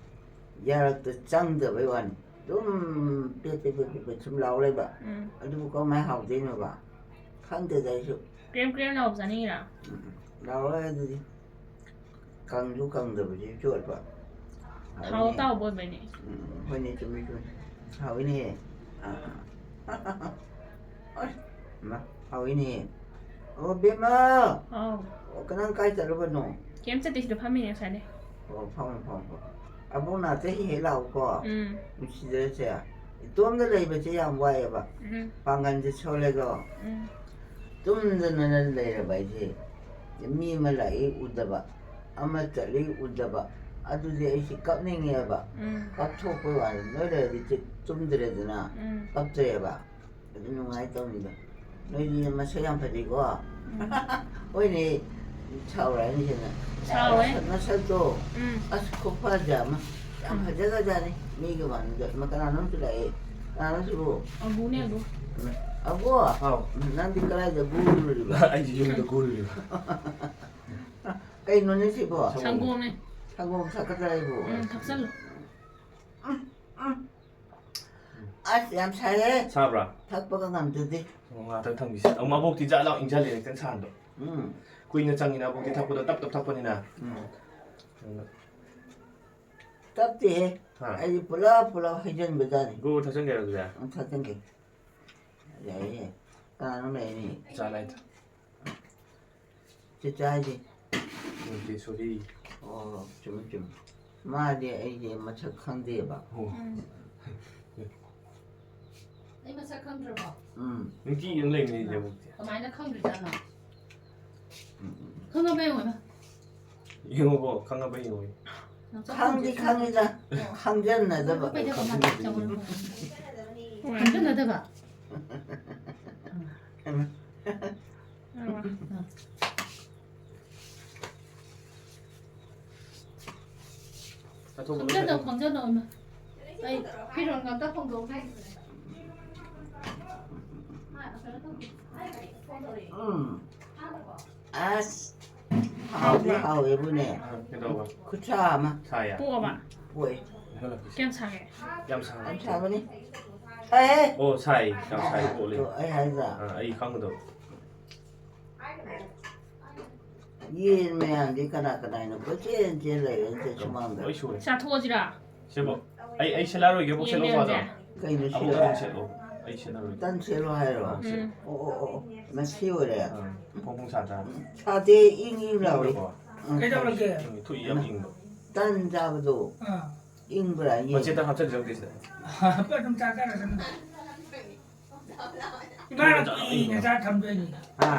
ꯌꯥꯔꯛꯇ ꯆꯪꯗꯕꯩ ꯋꯥꯅꯤ꯫ ꯑꯗꯨꯝ ꯄꯦꯠ, ꯄꯦꯠ, ꯄꯦꯠ, ꯄꯦꯠ, ꯄꯦꯠ ꯁꯨꯝ ꯂꯥꯎ ꯂꯩꯕ꯫ ꯎꯝ꯫ ꯑꯗꯨꯕꯨ ꯀꯃꯥꯏꯅ ꯍꯥꯎꯗꯣꯏꯅꯣꯕ? ꯈꯪꯗꯦꯗ ꯑꯩꯁꯨ꯫ ꯀ꯭ꯔꯦꯝ ꯀ꯭ꯔꯦꯝ ꯂꯥꯎꯕ ꯆꯥꯅꯤꯡꯉꯤꯔꯥ? ꯎꯝ, ꯂꯥꯎꯔꯣꯏ ꯑꯗꯨꯗꯤ꯫ ꯀꯪꯁꯨ ꯀꯪꯗꯕꯁꯤ ꯆꯣꯠꯄ꯫ ꯊꯥꯎ ꯍꯥꯎꯏꯅꯦ꯫ ꯇꯥꯎꯕ ꯑꯣꯏꯕꯩꯅꯦ꯫ ꯎꯝ, ꯍꯣꯏꯅꯦ, ꯆꯨꯝꯃꯤ, ꯆꯨꯝꯃꯤ꯫ ꯍꯥꯎꯏꯅꯦ꯫ ꯑꯥ꯫ ꯑꯁ, ꯏꯃꯥ, ꯍꯥꯎꯏꯅꯦ꯫ ꯑꯣ, ꯕꯦꯝꯃ! ꯍꯥꯎ꯫ ꯑꯣ, ꯅꯪ ꯀꯥꯏ ꯆꯠꯂꯨꯕꯅꯣ? ꯀꯩꯝ ꯆꯠꯇꯦ, ꯁꯤꯗ ꯐꯝꯃꯤꯅꯦ ꯉꯁꯥꯏꯗꯩ꯫ ꯑꯣ, ꯐꯝꯃꯣ, ꯐꯝꯃꯣ, ꯐꯝꯃꯣ꯫ ꯑꯕꯣꯛ ꯅꯥꯛꯇ ꯍꯦꯛ ꯍꯦꯛ ꯂꯥꯛꯎꯀꯣ꯫ ꯎꯝ꯫ ꯅꯨꯡꯁꯤꯗ꯭ꯔꯁꯦ? ꯏꯇꯣꯝꯗ ꯂꯩꯕꯁꯦ ꯌꯥꯝ ꯋꯥꯏꯑꯦꯕ꯫ ꯎꯝ꯫ ꯄꯥꯡꯒꯜꯁꯦ ꯁꯣꯜꯂꯦꯗꯣ꯫ ꯎꯝ꯫ ꯇꯨꯝꯗꯅ ꯂꯩꯔꯕ ꯑꯩꯁꯦ꯫ ꯃꯤ ꯑꯃ ꯂꯥꯛꯏ ꯎꯗꯕ, ꯑꯃ ꯆꯠꯂꯤ ꯎꯗꯕ, ꯑꯗꯨꯗꯤ ꯑꯩꯁꯦ ꯀꯞꯅꯤꯡꯉꯦꯕ꯫ ꯎꯝ꯫ ꯀꯞꯊꯣꯛꯄꯩ ꯋꯥꯅꯤ꯫ ꯅꯣꯏ ꯂꯩꯔꯗꯤ ꯆꯤꯛ ꯇꯨꯝꯗ꯭ꯔꯦꯗꯅ, ꯎꯝ꯫ ꯀꯞꯇ꯭ꯔꯦꯕ꯫ ꯑꯗꯨ ꯅꯨꯡꯉꯥꯏ ꯇꯧꯅꯤꯗ꯫ ꯅꯣꯏꯗꯤ ꯃꯁꯛ ꯌꯥꯝ ꯐꯖꯩꯀꯣ꯫ ꯎꯝ꯫ ꯍꯣꯏꯅꯦ, ꯁꯥꯎꯔꯛꯑꯅꯤ ꯁꯤꯅ꯫ ꯁꯥꯎꯋꯦ꯫ ꯅꯁꯛꯇꯣ꯫ ꯎꯝ꯫ ꯑꯁ, ꯈꯨꯐꯖ ꯑꯃ꯫ ꯌꯥꯝ ꯎꯝ꯫ ꯐꯖꯈ꯭ꯔꯖꯥꯠꯅꯤ꯫ ꯃꯤꯒ ꯃꯥꯟꯅꯗ-, ꯃ-, ꯀꯅꯥꯅꯣꯝꯁꯨ ꯂꯥꯛꯑꯦ꯫ ꯀꯅꯥꯅꯣ ꯁꯤꯕꯨ? ꯑꯕꯨꯅꯦ, ꯑꯕꯨ꯫ ꯎꯝ꯫ ꯑꯕꯣ, ꯍꯥꯎ꯫ ꯅꯪꯗꯤ ꯀꯗꯥꯏꯗ ꯒꯨꯔꯨꯔꯤꯕ? ꯑꯩꯁꯦ ꯌꯨꯝꯗ ꯒꯨꯔꯨꯔꯤꯕ꯫ ꯀꯩꯅꯣꯅꯦ ꯁꯤꯕꯣ? ꯁꯪꯒꯣꯝ꯫ ꯁꯪꯒꯣꯝꯅꯦ꯫ ꯁꯪꯒꯣꯝ ꯊꯛꯀꯗ꯭ꯔꯥ ꯑꯩꯕꯨ? ꯎꯝ, ꯊꯛꯆꯜꯂꯨ꯫ ꯎꯝ, ꯎꯝ꯫ ꯑꯁ, ꯌꯥꯝ ꯁꯥꯏꯍꯦ꯫ ꯁꯥꯕ꯭ꯔꯥ? ꯊꯛꯄꯒ ꯉꯝꯖꯗꯦ꯫ ꯑꯣ, ꯉꯥꯛꯇꯪ ꯊꯝꯈꯤꯁꯦ꯫ ꯑꯃꯨꯛ ꯑꯕꯣꯛꯇꯤ ꯖꯥꯠ ꯂꯥꯎ ꯏꯪꯖꯜꯂꯦ, ꯈꯤꯇꯪ ꯁꯥꯍꯟꯗꯣ꯫ ꯎꯝ꯫ ꯀꯨꯏꯅ ꯆꯪꯉꯤꯅ ꯑꯕꯣꯛꯇꯤ ꯊꯛꯄꯗꯣ, ꯇꯞ ꯇꯞ ꯊꯛꯄꯅꯤꯅ꯫ ꯎꯝ꯫ ꯑꯗꯨꯅ꯫ ꯇꯞꯇꯦꯍꯦ꯫ ꯍꯥ꯫ ꯑꯩꯗꯤ ꯄꯨꯂꯞ ꯄꯨꯂꯞ ꯍꯩꯖꯤꯟꯕꯖꯥꯠꯅꯤ꯫ ꯒꯨꯔꯨ ꯊꯛꯆꯟꯒꯦꯔꯣ ꯑꯗꯨꯗꯤ? ꯎꯝ, ꯊꯛꯆꯟꯒꯦ꯫ ꯌꯥꯏꯌꯦ꯫ ꯀꯅꯥꯅꯣ ꯂꯩꯔꯤ? ꯏꯆꯥ ꯂꯥꯏꯗ꯫ ꯆꯤꯆꯥ ꯍꯥꯏꯗꯤ? ꯃꯣꯟꯇꯦꯁꯣꯔꯤ꯫ ꯑꯣ, ꯆꯨꯝꯃꯤ, ꯆꯨꯝꯃꯤ꯫ ꯃꯥꯗꯤ ꯑꯩꯁꯦ ꯃꯁꯛ ꯈꯪꯗꯦꯕ꯫ ꯑꯣ꯫ ꯎꯝ꯫ ꯑꯩ ꯃꯁꯛ ꯈꯪꯗ꯭ꯔꯕꯣ? ꯎꯝ꯫ ꯅꯨꯡꯇꯤ ꯑꯗꯨꯝ ꯂꯩꯃꯤꯟꯅꯩꯁꯦ ꯑꯕꯣꯛꯇꯤ꯫ ꯀꯃꯥꯏꯅ ꯈꯪꯗ꯭ꯔꯤꯖꯥꯠꯅꯣ? ꯎꯝ, ꯎꯝ꯫ ꯈꯪꯉꯕ ꯌꯦꯡꯉꯣꯅ꯫ ꯌꯦꯡꯉꯣꯀꯣ, ꯈꯪꯉꯕ ꯌꯦꯡꯉꯣ꯫ ꯈꯪꯗꯤ ꯈꯪꯉꯤꯗ, ꯑꯣ꯫ ꯈꯪꯖꯟꯅꯗꯕ꯫ ꯀꯩꯗꯧꯕ ꯃꯥ ꯆꯪꯉꯛꯄ? ꯈꯪꯖꯟꯅꯗꯕ? ꯈꯪꯖꯟꯅꯧ, ꯈꯪꯖꯟꯅꯧ, ꯏꯃꯥ꯫ ꯑꯩ ꯐꯤꯔꯣꯟꯒ ꯑꯝꯇ ꯍꯣꯡꯗꯣꯛꯎꯒꯦ꯫ ꯎꯝ꯫ ꯑꯁ, ꯍꯥꯎꯗꯤ ꯍꯥꯎꯕ꯭ꯔꯥ? ꯍꯥꯎꯋꯦꯕꯨꯅꯦ꯫ ꯑꯥ, ꯀꯩꯗꯧꯕ? ꯈꯨꯠꯁꯥ ꯑꯃ꯫ ꯁꯥꯏꯌꯦ? ꯄꯣꯛꯑꯕ? ꯄꯣꯛꯑꯦ꯫ ꯀꯌꯥꯝ ꯁꯥꯒꯦ? ꯌꯥꯝ ꯁꯥꯏ꯫ ꯌꯥꯝ ꯁꯥꯕꯅꯤ꯫ ꯁꯥꯏꯍꯦ꯫ ꯑꯣ, ꯁꯥꯏ꯫ ꯌꯥꯝ ꯁꯥꯏ, ꯄꯣꯛꯂꯤ꯫ ꯑꯗꯣ ꯑꯩ ꯍꯥꯏꯗ꯭ꯔꯥ? ꯑꯥ, ꯑꯩ ꯈꯪꯒꯗꯧꯕ꯫ ꯌꯦꯟ ꯃꯌꯥꯝꯗꯤ ꯀꯅꯥ ꯀꯅꯥꯅꯣ ꯀꯣꯏꯆꯦꯟ ꯆꯦꯟ ꯂꯩꯔꯦ ꯁꯦ ꯁꯨꯃꯥꯡꯗ꯫ ꯂꯣꯏ ꯁꯨꯔꯦ꯫ ꯆꯥꯊꯣꯛꯑꯁꯤꯔꯥ? ꯁꯤꯕꯣ, ꯑꯩ, ꯑꯩ ꯁꯦꯠꯂꯛꯑꯔꯣꯏꯒꯦ, ꯑꯕꯣꯛ ꯌꯦꯟ ꯁꯦꯠꯂꯛꯑꯣ ꯃꯌꯥꯝꯁꯦ꯫ ꯑꯗꯣ꯫ ꯀꯩꯅꯣ ꯑꯕꯣꯛ ꯁꯤꯔꯣ? ꯑꯗꯨꯝ ꯁꯦꯠꯂꯣ꯫ ꯑꯩ ꯁꯦꯠꯂꯔꯣꯏꯒꯦ꯫ ꯇꯟ ꯁꯦꯠꯂꯣ ꯍꯥꯏꯔꯣ? ꯑꯥ, ꯁꯦꯠꯂꯣ꯫ ꯎꯝ꯫ ꯑꯣ, ꯑꯣ, ꯑꯣ, ꯑꯣ꯫ ꯃꯁꯤ ꯑꯣꯏꯔꯦ꯫ ꯑꯥ, ꯐꯣꯡ ꯐꯣꯡ ꯁꯥꯗ꯭ꯔꯥ? ꯎꯝ, ꯁꯥꯗꯦ, ꯏꯪ ꯏꯪ ꯂꯥꯎꯔꯤ꯫ ꯏꯪꯕ꯭ꯔꯣ? ꯎꯝ꯫ ꯀꯩꯗꯧꯔꯒꯦ? ꯎꯝ, ꯊꯣꯛꯏ ꯌꯥꯝ ꯏꯪꯕ꯫ ꯇꯟ ꯆꯥꯕꯗꯣ ꯑꯥ꯫ ꯏꯪꯕ꯭ꯔꯥ ꯌꯦꯡ꯫ ꯃꯆꯦꯠꯇ ꯍꯥꯞꯆꯤꯟꯖꯧꯒꯦ ꯁꯤꯗ꯫ ꯍꯥꯞꯄ ꯑꯗꯨꯝ ꯆꯥꯖꯔꯁꯅꯨ꯫ ꯏꯃꯥꯅ ꯀꯨꯏꯅ ꯆꯥ ꯊꯝꯗꯣꯏꯅꯤ꯫ ꯍꯥ?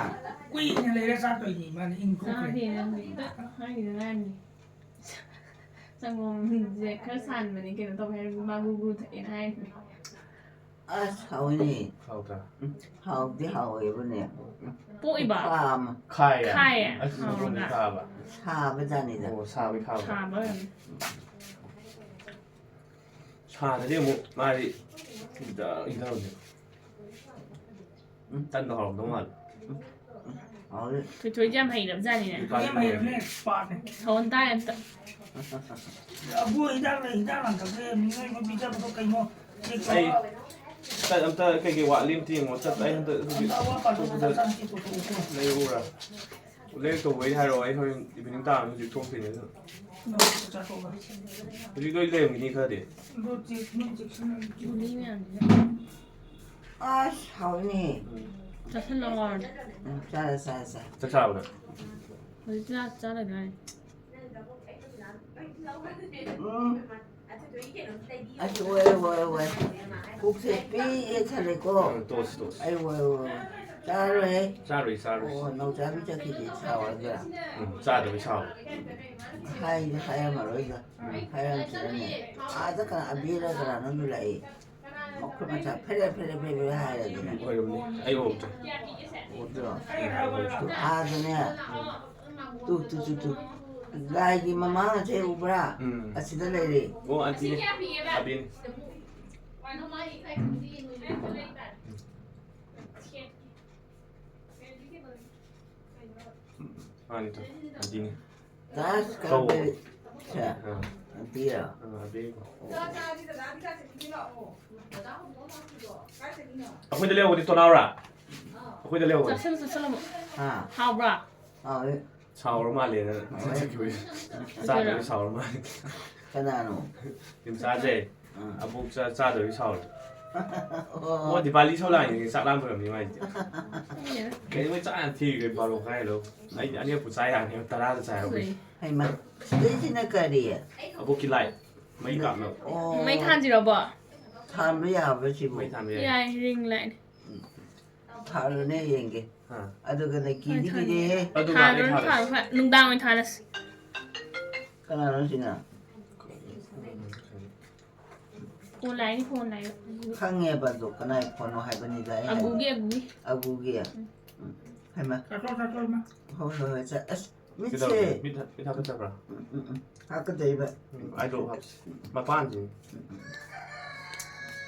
ꯀꯨꯏꯅ ꯂꯩꯔ ꯆꯥꯗꯣꯏꯅꯤ ꯏꯃꯥꯅ ꯏꯪꯊꯣꯛꯈ꯭ꯔꯦ꯫ ꯆꯥꯗꯦ ꯅꯪꯗꯤ꯫ ꯍꯥꯏꯈꯤꯗ ꯉꯥꯏꯔꯤꯅꯤ꯫ ꯁꯪꯒꯣꯝꯁꯦ ꯈꯔ ꯁꯥꯍꯟꯕꯅꯦ, ꯀꯩꯅꯣ ꯇꯧꯋꯦ ꯍꯥꯏꯔꯒ ꯃꯥ ꯒꯨ ꯒꯨ ꯊꯛꯑꯦꯅ ꯍꯥꯏꯔꯤꯅꯦ꯫ ꯑꯁ, ꯍꯥꯎꯋꯤꯅꯦ꯫ ꯍꯥꯎꯇ꯭ꯔꯥ? ꯎꯝ, ꯍꯥꯎꯗꯤ ꯍꯥꯎꯋꯦꯕꯨꯅꯦ꯫ ꯎꯝ, ꯄꯣꯛꯏꯕ? ꯈꯨꯐꯥ ꯑꯃ꯫ ꯈꯥꯏꯌꯦ? ꯈꯥꯏꯌꯦ? ꯑꯁ, ꯁꯪꯒꯣꯝꯗꯤ ꯍꯥꯎꯔꯕ꯭ꯔꯥ? ꯈꯥꯕ꯫ ꯁꯥꯕꯖꯥꯠꯅꯤꯗ꯫ ꯑꯣ, ꯁꯥꯕꯩ ꯈꯥꯕ꯫ ꯁꯥꯕ ꯑꯣꯏꯔꯝꯅꯤ꯫ ꯁꯥꯗ꯭ꯔꯗꯤ ꯑꯃꯨꯛ ꯃꯥꯗꯤ ꯏꯪꯊ-, ꯏꯪꯊꯕꯅꯦ꯫ ꯎꯝ, ꯇꯟꯗꯣ ꯍꯥꯎꯔꯝꯗꯧ ꯃꯥꯜꯂꯦ꯫ ꯍꯥꯎꯔꯦ꯫ ꯊꯣꯏꯊꯣꯏꯗꯤ ꯌꯥꯝ ꯍꯩꯔꯕꯖꯥꯠꯅꯤꯅꯦ꯫ ꯅꯨꯄꯥꯗꯤ ꯌꯥꯝ ꯍꯩꯔꯕꯅꯦ, ꯑꯦꯛꯁꯄꯥꯔꯠꯅꯦ꯫ ꯊꯧꯍꯟ ꯇꯥꯔꯦ ꯑꯝꯇ꯫ ꯑꯕꯨ ꯍꯤꯗꯥꯛ ꯂꯩ, ꯍꯤꯗꯥꯛ ꯂꯥꯡꯊꯛ ꯂꯩꯔꯝꯅꯤ, ꯅꯣꯏ ꯃꯤ ꯄꯤꯖꯕꯗꯣ ꯀꯩꯅꯣ? ꯆꯦꯛ ꯇꯧ꯫ ꯑꯩ ꯆꯠ ꯑꯝꯇ ꯀꯩꯀꯩ ꯋꯥꯠꯂꯤ ꯑꯝꯇ ꯌꯦꯡꯉꯣ꯫ ꯆꯠ ꯑꯩ ꯍꯟꯗꯛ ꯍꯧꯖꯤꯛ ꯑꯝꯇ ꯑꯋꯥꯠ ꯑꯄꯥ ꯊꯣꯛꯄꯗ ꯂꯩꯔꯝꯗ꯭ꯔꯥ ꯑꯝꯇ ꯆꯦꯛ ꯇꯧꯊꯣꯛꯎꯀꯣ꯫ ꯂꯩꯔꯛꯎꯔꯥ? ꯂꯩꯔꯛꯇꯧꯕ ꯑꯩ ꯍꯥꯏꯔꯛꯑꯣ, ꯑꯩ ꯍꯣꯔꯦꯟ ꯏꯚꯤꯅꯤꯡ ꯇꯥꯔꯅꯤ, ꯍꯧꯖꯤꯛ ꯊꯣꯛꯇꯣꯏꯅꯦ ꯑꯗꯨꯅ꯫ ꯅꯣꯡꯃ ꯆꯥꯊꯣꯛꯑꯒ꯫ ꯍꯧꯖꯤꯛ ꯂꯣꯏ ꯂꯩꯔꯝꯒꯤꯅꯤ ꯈꯔꯗꯤ꯫ ꯑꯗꯣ ꯆꯦꯛ, ꯅꯣꯏ ꯆꯦꯛꯁꯤꯟꯅ ꯒꯨꯂꯤ ꯃꯌꯥꯝꯁꯤꯅ꯫ ꯑꯁ, ꯍꯥꯎꯏꯅꯦ꯫ ꯆꯥꯁꯤꯜꯂꯣ ꯍꯥꯎꯔꯗꯤ꯫ ꯎꯝ, ꯆꯥꯔꯦ, ꯆꯥꯔꯦ, ꯆꯥꯔꯦ꯫ ꯆꯥꯛ ꯆꯥꯕꯗ꯫ ꯍꯧꯖꯤꯛ ꯆꯥꯛ ꯆꯥꯔꯣꯏꯗ꯭ꯔꯥ ꯍꯥꯏ? ꯎꯝ꯫ ꯑꯁ, ꯑꯣꯏ, ꯑꯣꯏ, ꯑꯣꯏ꯫ ꯄꯨꯛꯁꯦ ꯄꯤꯛ ꯊꯜꯂꯦꯀꯣ꯫ ꯎꯝ, ꯇꯣꯁ, ꯇꯣꯁ꯫ ꯑꯩ ꯑꯣꯏ, ꯑꯣꯏ, ꯑꯣꯏ꯫ ꯆꯥꯔꯣꯏꯍꯦ꯫ ꯆꯥꯔꯨꯏ, ꯆꯥꯔꯨꯏ꯫ ꯑꯣ, ꯅꯧꯆꯥꯕꯤ ꯆꯠꯈꯤꯗꯤ ꯁꯥꯎꯔꯗ꯭ꯔꯥ? ꯎꯝ, ꯆꯥꯗꯕꯩ ꯁꯥꯎ꯫ ꯍꯥꯏꯗꯤ ꯍꯥꯏꯔꯝꯃꯔꯣꯏꯗ꯫ ꯍꯥꯏꯔꯝꯈꯤꯔꯅꯦ꯫ ꯑꯥꯗ ꯀꯅꯥ, ꯑꯕꯤꯔ ꯀꯅꯥꯅꯣꯝꯁꯨ ꯂꯥꯛꯏ꯫ ꯃꯈꯨꯠ ꯃꯁꯥ ꯐꯦꯔꯦ ꯐꯦꯔꯦ ꯐꯦꯔꯦ ꯐꯦꯔꯦ ꯍꯥꯏꯔꯗꯅ꯫ ꯑꯣꯏꯔꯝꯅꯤ꯫ ꯑꯩ ꯎꯍꯧꯗ꯭ꯔꯦ꯫ ꯎꯗ꯭ꯔꯣ? ꯑꯥꯗꯅꯦ꯫ ꯇꯨ, ꯇꯨ, ꯇꯨ, ꯇꯨ꯫ ꯂꯥꯏꯒꯤ ꯃꯃꯥꯡ ꯑꯁꯦ ꯎꯕ꯭ꯔꯥ? ꯎꯝ꯫ ꯑꯁꯤꯗ ꯂꯩꯔꯦ꯫ ꯑꯣ, ꯑꯟꯇꯤꯅꯦ꯫ ꯑꯕꯤꯅꯦ꯫ ꯃꯥꯅꯤ, ꯇꯣ꯫ ꯑꯟꯇꯤꯅꯦ꯫ ꯀ꯭ꯂꯥꯁ ꯀꯧ꯫ ꯀꯥꯕ ꯁꯦ꯫ ꯑꯥ꯫ ꯑꯟꯇꯤꯔꯣ? ꯑꯥ, ꯑꯕꯤ꯫ ꯑꯩꯈꯣꯏꯗ ꯂꯩꯍꯧꯕꯗꯤ ꯇꯣꯅꯥꯎꯔꯥ? ꯑꯩꯈꯣꯏꯗ ꯂꯩꯍꯧꯕꯅꯤ꯫ ꯆꯥꯁꯤꯜꯂꯨ, ꯆꯥꯁꯤꯜꯂꯨ꯫ ꯍꯥ? ꯍꯥꯎꯕ꯭ꯔꯥ? ꯍꯥꯎꯋꯦ꯫ ꯁꯥꯎꯔ ꯃꯥꯜꯂꯦꯅ ꯆꯠꯈꯤꯕꯩ꯫ ꯆꯥꯗꯕꯩ ꯁꯥꯎꯔ ꯃꯥꯜꯂꯦ꯫ ꯀꯅꯥꯅꯣ? ꯇꯤꯝꯆꯥꯁꯦ꯫ ꯑꯥ꯫ ꯑꯕꯣꯛ ꯆꯥ-, ꯆꯥꯗꯕꯩ ꯁꯥꯎꯔꯦ꯫ ꯑꯣ꯫ ꯑꯣ, ꯗꯤꯄꯥꯂꯤ ꯁꯧ ꯂꯥꯛꯏꯅꯦ, ꯆꯥꯛ ꯂꯥꯝꯕ ꯑꯣꯏꯔꯝꯅꯤ ꯃꯥꯏꯗꯤ꯫ ꯀꯩꯅꯣ ꯃꯣꯏ ꯆꯥꯛ ꯌꯥꯝ ꯊꯤꯈ꯭ꯔꯦ, ꯕꯥꯔꯣ ꯈꯥꯏ ꯂꯧ꯫ ꯑꯩꯗꯤ ꯑꯅꯤꯔꯛꯄꯨ ꯆꯥ ꯌꯥꯅꯤ, ꯇꯔꯥꯗ ꯆꯥꯏ ꯍꯥꯏꯕ꯫ ꯁꯨꯏ꯫ ꯍꯩꯃꯥ꯫ ꯁꯤꯗꯩꯁꯤꯅ ꯀꯔꯤ? ꯑꯕꯣꯛꯀꯤ ꯂꯥꯏ꯫ ꯃꯩ ꯀꯥꯞꯅꯕ꯫ ꯑꯣ꯫ ꯃꯩ ꯊꯥꯟꯁꯤꯔꯣꯕꯣ? ꯊꯥꯟꯕ ꯌꯥꯕ꯭ꯔꯥ ꯁꯤꯕꯨ? ꯃꯩ ꯊꯥꯟꯕ ꯌꯥꯏ꯫ ꯌꯥꯏ, ring light꯫ ꯊꯥꯜꯂꯨꯅꯦ ꯌꯦꯡꯒꯦ꯫ ꯑꯥ꯫ ꯑꯗꯨꯒꯅꯦ ꯀꯤꯗꯤ ꯊꯥꯜꯂꯨ꯫ ꯀꯤꯖꯩꯍꯦ꯫ ꯑꯗꯨ ꯊꯥꯜꯂꯨꯔꯅꯨ, ꯃꯥꯜꯂꯦ, ꯊꯥꯜꯂꯨ, ꯊꯥꯜꯂꯨ꯫ ꯅꯨꯡꯗꯥꯡ ꯑꯣꯏꯅ ꯊꯥꯜꯂꯁꯤ꯫ ꯀꯅꯥꯅꯣ ꯁꯤꯅ? Phone line, phone line꯫ ꯈꯪꯉꯦꯕ ꯑꯗꯣ ꯀꯅꯥꯏ ꯐꯣꯟꯅꯣ ꯍꯥꯏꯕꯅꯤꯗ ꯑꯩ ꯍꯥꯏꯕꯗꯤ꯫ ꯑꯒꯨꯒꯤ, ꯑꯒꯨꯒꯤ꯫ ꯑꯒꯨꯒꯤ꯫ ꯎꯝ꯫ ꯍꯩꯃꯥ꯫ ꯆꯥꯊꯣꯛ, ꯆꯥꯊꯣꯛ, ꯏꯃꯥ꯫ ꯍꯣꯏ, ꯍꯣꯏ, ꯍꯣꯏ, ꯆꯥ-, ꯑꯁ, ꯃꯤꯠꯁꯦ꯫ ꯀꯩꯗꯧꯔꯒꯦ? ꯃꯤꯠ ꯍꯥ-, ꯃꯤꯠ ꯍꯥꯀꯠꯆꯕ꯭ꯔꯥ? ꯎꯝ, ꯎꯝ, ꯎꯝ꯫ ꯍꯥꯀꯠꯆꯩꯕ꯫ ꯎꯝ, eyedrop ꯍꯥꯞꯁꯤ꯫ ꯃꯄꯥꯟꯁꯤ꯫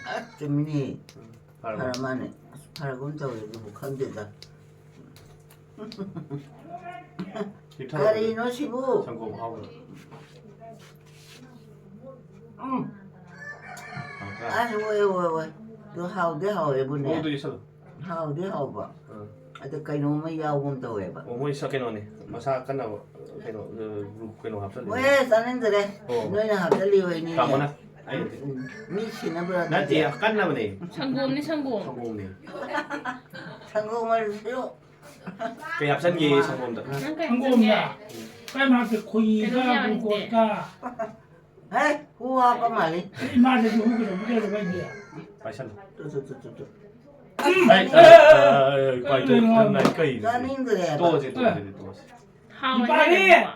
ꯑꯁ, ꯆꯨꯝꯃꯤꯅꯦ꯫ ꯎꯝ꯫ ꯐꯔꯕ? ꯐꯔ ꯃꯥꯅꯦ꯫ ꯑꯁ, ꯐꯔꯒꯨꯝ ꯇꯧꯋꯦ, ꯑꯗꯨꯕꯨ ꯈꯪꯗꯦꯗ꯫ ꯁꯤ ꯊꯝꯃꯣ꯫ ꯀꯔꯤꯅꯣ ꯁꯤꯕꯨ? ꯁꯪꯒꯣꯝ ꯑꯍꯥꯎꯕꯗꯣ꯫ ꯎꯝ꯫ ꯍꯥꯎꯇ꯭ꯔꯥ? ꯑꯁ, ꯑꯣꯏ, ꯑꯣꯏ, ꯑꯣꯏ꯫ ꯑꯗꯨ ꯍꯥꯎꯗꯤ ꯍꯥꯎꯋꯦꯕꯨꯅꯦ꯫ ꯃꯑꯣꯡꯗꯣ ꯌꯦꯡꯁꯜꯂꯣ꯫ ꯍꯥꯎꯗꯤ ꯍꯥꯎꯕ꯫ ꯎꯝ꯫ ꯑꯗ ꯀꯩꯅꯣꯝꯃ ꯌꯥꯎꯒꯨꯝ ꯇꯧꯋꯦꯕ꯫ ꯑꯣ, ꯃꯣꯏ ꯁ-, ꯀꯩꯅꯣꯅꯦ꯫ ꯃꯁꯥ ꯀꯟꯅꯕ, ꯀꯩꯅꯣ, ꯑ, ꯒ꯭ꯔꯨꯞ ꯀꯩꯅꯣ ꯍꯥꯞꯆꯜꯂꯤ꯫ ꯍꯣꯏ, ꯆꯥꯅꯤꯡꯗ꯭ꯔꯦ꯫ ꯑꯣ꯫ ꯅꯣꯏꯅ ꯍꯥꯞꯆꯜꯂꯤ ꯑꯣꯏꯅꯤꯅꯦ꯫ ꯀꯥꯃꯣꯅ? ꯑꯩ ꯅꯠꯇꯦ꯫ ꯎꯝ, ꯃꯤ ꯁꯤꯅꯕ꯭ꯔꯥ ꯅꯠꯇꯦ, ꯅꯠꯇꯦ? ꯀꯟꯅꯕꯅꯦ꯫ ꯁꯪꯒꯣꯝꯅꯤ, ꯁꯪꯒꯣꯝ꯫ ꯁꯪꯒꯣꯝꯅꯦ꯫ ꯁꯪꯒꯣꯝ ꯑꯣꯏꯔꯁꯨ꯫ ꯀꯩ ꯍꯥꯞꯆꯟꯒꯦ ꯁꯪꯒꯣꯝꯗ? ꯅꯪ ꯀꯩ ꯁꯪꯒꯣꯝꯗ? ꯍꯥꯞꯆꯟꯒꯦ? ꯀꯩꯝ ꯍꯥꯞꯇꯦ, ꯈꯣꯏꯍꯤꯒ ꯀꯩꯅꯣꯝ ꯌꯥꯎꯔꯦ, ꯒ꯭ꯂꯨꯀꯣꯁꯀ꯫ ꯍꯦ, ꯍꯨ ꯍꯥꯞꯄ ꯃꯥꯜꯂꯤ꯫ ꯏꯃꯥꯗꯁꯨ ꯍꯨ ꯀꯩꯗꯧꯕ ꯀꯩꯗꯧꯕ ꯍꯥꯏꯗꯤ? ꯄꯥꯏꯁꯜꯂꯨ꯫ ꯇꯨ, ꯇꯨ, ꯇꯨ, ꯇꯨ, ꯇꯨ꯫ ꯑꯩ, ꯑ, ꯑ, ꯑ, ꯀꯩꯅꯣ? ꯄꯥꯏꯊꯣꯛ-, ꯅꯪ ꯀꯩꯅꯣ? ꯆꯥꯅꯤꯡꯗ꯭ꯔꯦꯕ꯫ ꯇꯣꯛꯑꯁꯤ, ꯇꯣꯛꯑꯁꯤ, ꯇꯣꯛꯑꯁꯤ꯫ ꯍꯥꯎꯋꯦ ꯗꯤꯄꯥꯂꯤ! ꯍꯥꯏꯕ꯫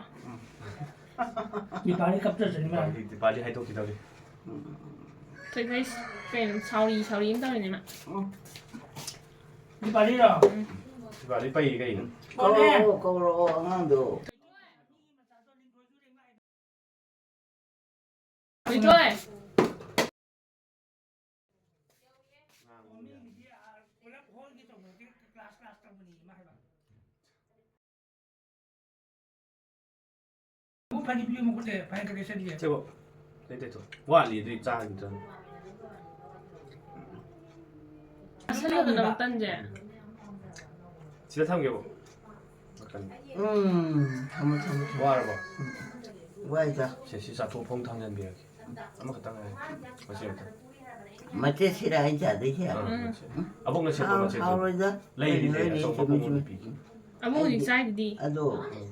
ꯗꯤꯄꯥꯂꯤ ꯀꯞꯆꯖꯅꯤ ꯃꯥ꯫ ꯗꯤꯄꯥꯂꯤ, ꯗꯤꯄꯥꯂꯤ ꯍꯥꯏꯗꯣꯛꯈꯤꯗꯧꯔꯤ꯫ ꯊꯣꯏꯊꯣꯏ ꯀꯩꯅꯣ ꯁꯥꯎꯔꯤ, ꯁꯥꯎꯔꯤ ꯑꯃ ꯇꯧꯔꯤꯅꯦ ꯃꯥ꯫ ꯗꯤꯄꯥꯂꯤꯔꯣ? ꯎꯝ꯫ ꯗꯤꯄꯥꯂꯤ ꯄꯩ ꯀꯩꯅꯣ? ꯀꯧꯔꯛꯑꯣ, ꯀꯧꯔꯛꯑꯣ ꯑꯉꯥꯡꯗꯣ꯫ ꯊꯣꯏꯊꯣꯏ꯫ ꯁꯤꯕꯣ, ꯂꯩꯇꯦ ꯇꯣ꯫ ꯋꯥꯠꯂꯤ ꯑꯗꯨꯏ ꯆꯥꯈꯤꯗ꯭ꯔꯕꯅꯤ꯫ ꯆꯥꯁꯜꯂꯣꯗꯅ ꯃꯇꯟꯁꯦ꯫ ꯁꯤꯗ ꯊꯝꯒꯦꯕꯣ꯫ ꯃꯇꯟ꯫ ꯎꯝ, ꯊꯝꯃꯣ, ꯊꯝꯃꯣ, ꯊꯝꯃꯣ꯫ ꯋꯥꯔꯕꯣ? ꯎꯝ꯫ ꯋꯥꯏꯗ꯫ ꯁꯦ, ꯁꯤ ꯆꯥꯊꯣꯛ ꯐꯣꯡ ꯊꯥꯡꯖꯟꯕꯤꯔꯒꯦ꯫ ꯑꯃꯈꯛꯇꯪ ꯉꯥꯏꯔꯦ꯫ ꯃꯆꯦꯠ ꯑꯃꯇꯪ꯫ ꯃꯆꯦꯠꯁꯤꯔ ꯑꯩ ꯆꯥꯗꯣꯏꯁꯦ? ꯑꯥ, ꯎꯝ꯫ ꯃꯆꯦꯠ꯫ ꯑꯕꯣꯛꯅ ꯁꯦꯠꯄ ꯍꯥꯎ-, ꯃꯆꯦꯠꯇꯣ꯫ ꯍꯥꯎꯔꯣꯏꯗ꯫ ꯂꯩꯔꯤ, ꯀꯩꯅꯣ ꯂꯩꯔꯤ, ꯂꯩ, ꯑꯆꯧꯕ ꯆꯨꯝꯃꯤ, ꯈꯣꯡꯎꯞ ꯆꯨꯝꯃꯤ꯫ ꯅꯨꯄꯤꯒꯤ꯫ ꯑꯃꯨꯛ ꯍꯧꯖꯤꯛ ꯆꯥꯏꯗꯨꯗꯤ꯫ ꯑꯗꯣ꯫ ꯎꯝ꯫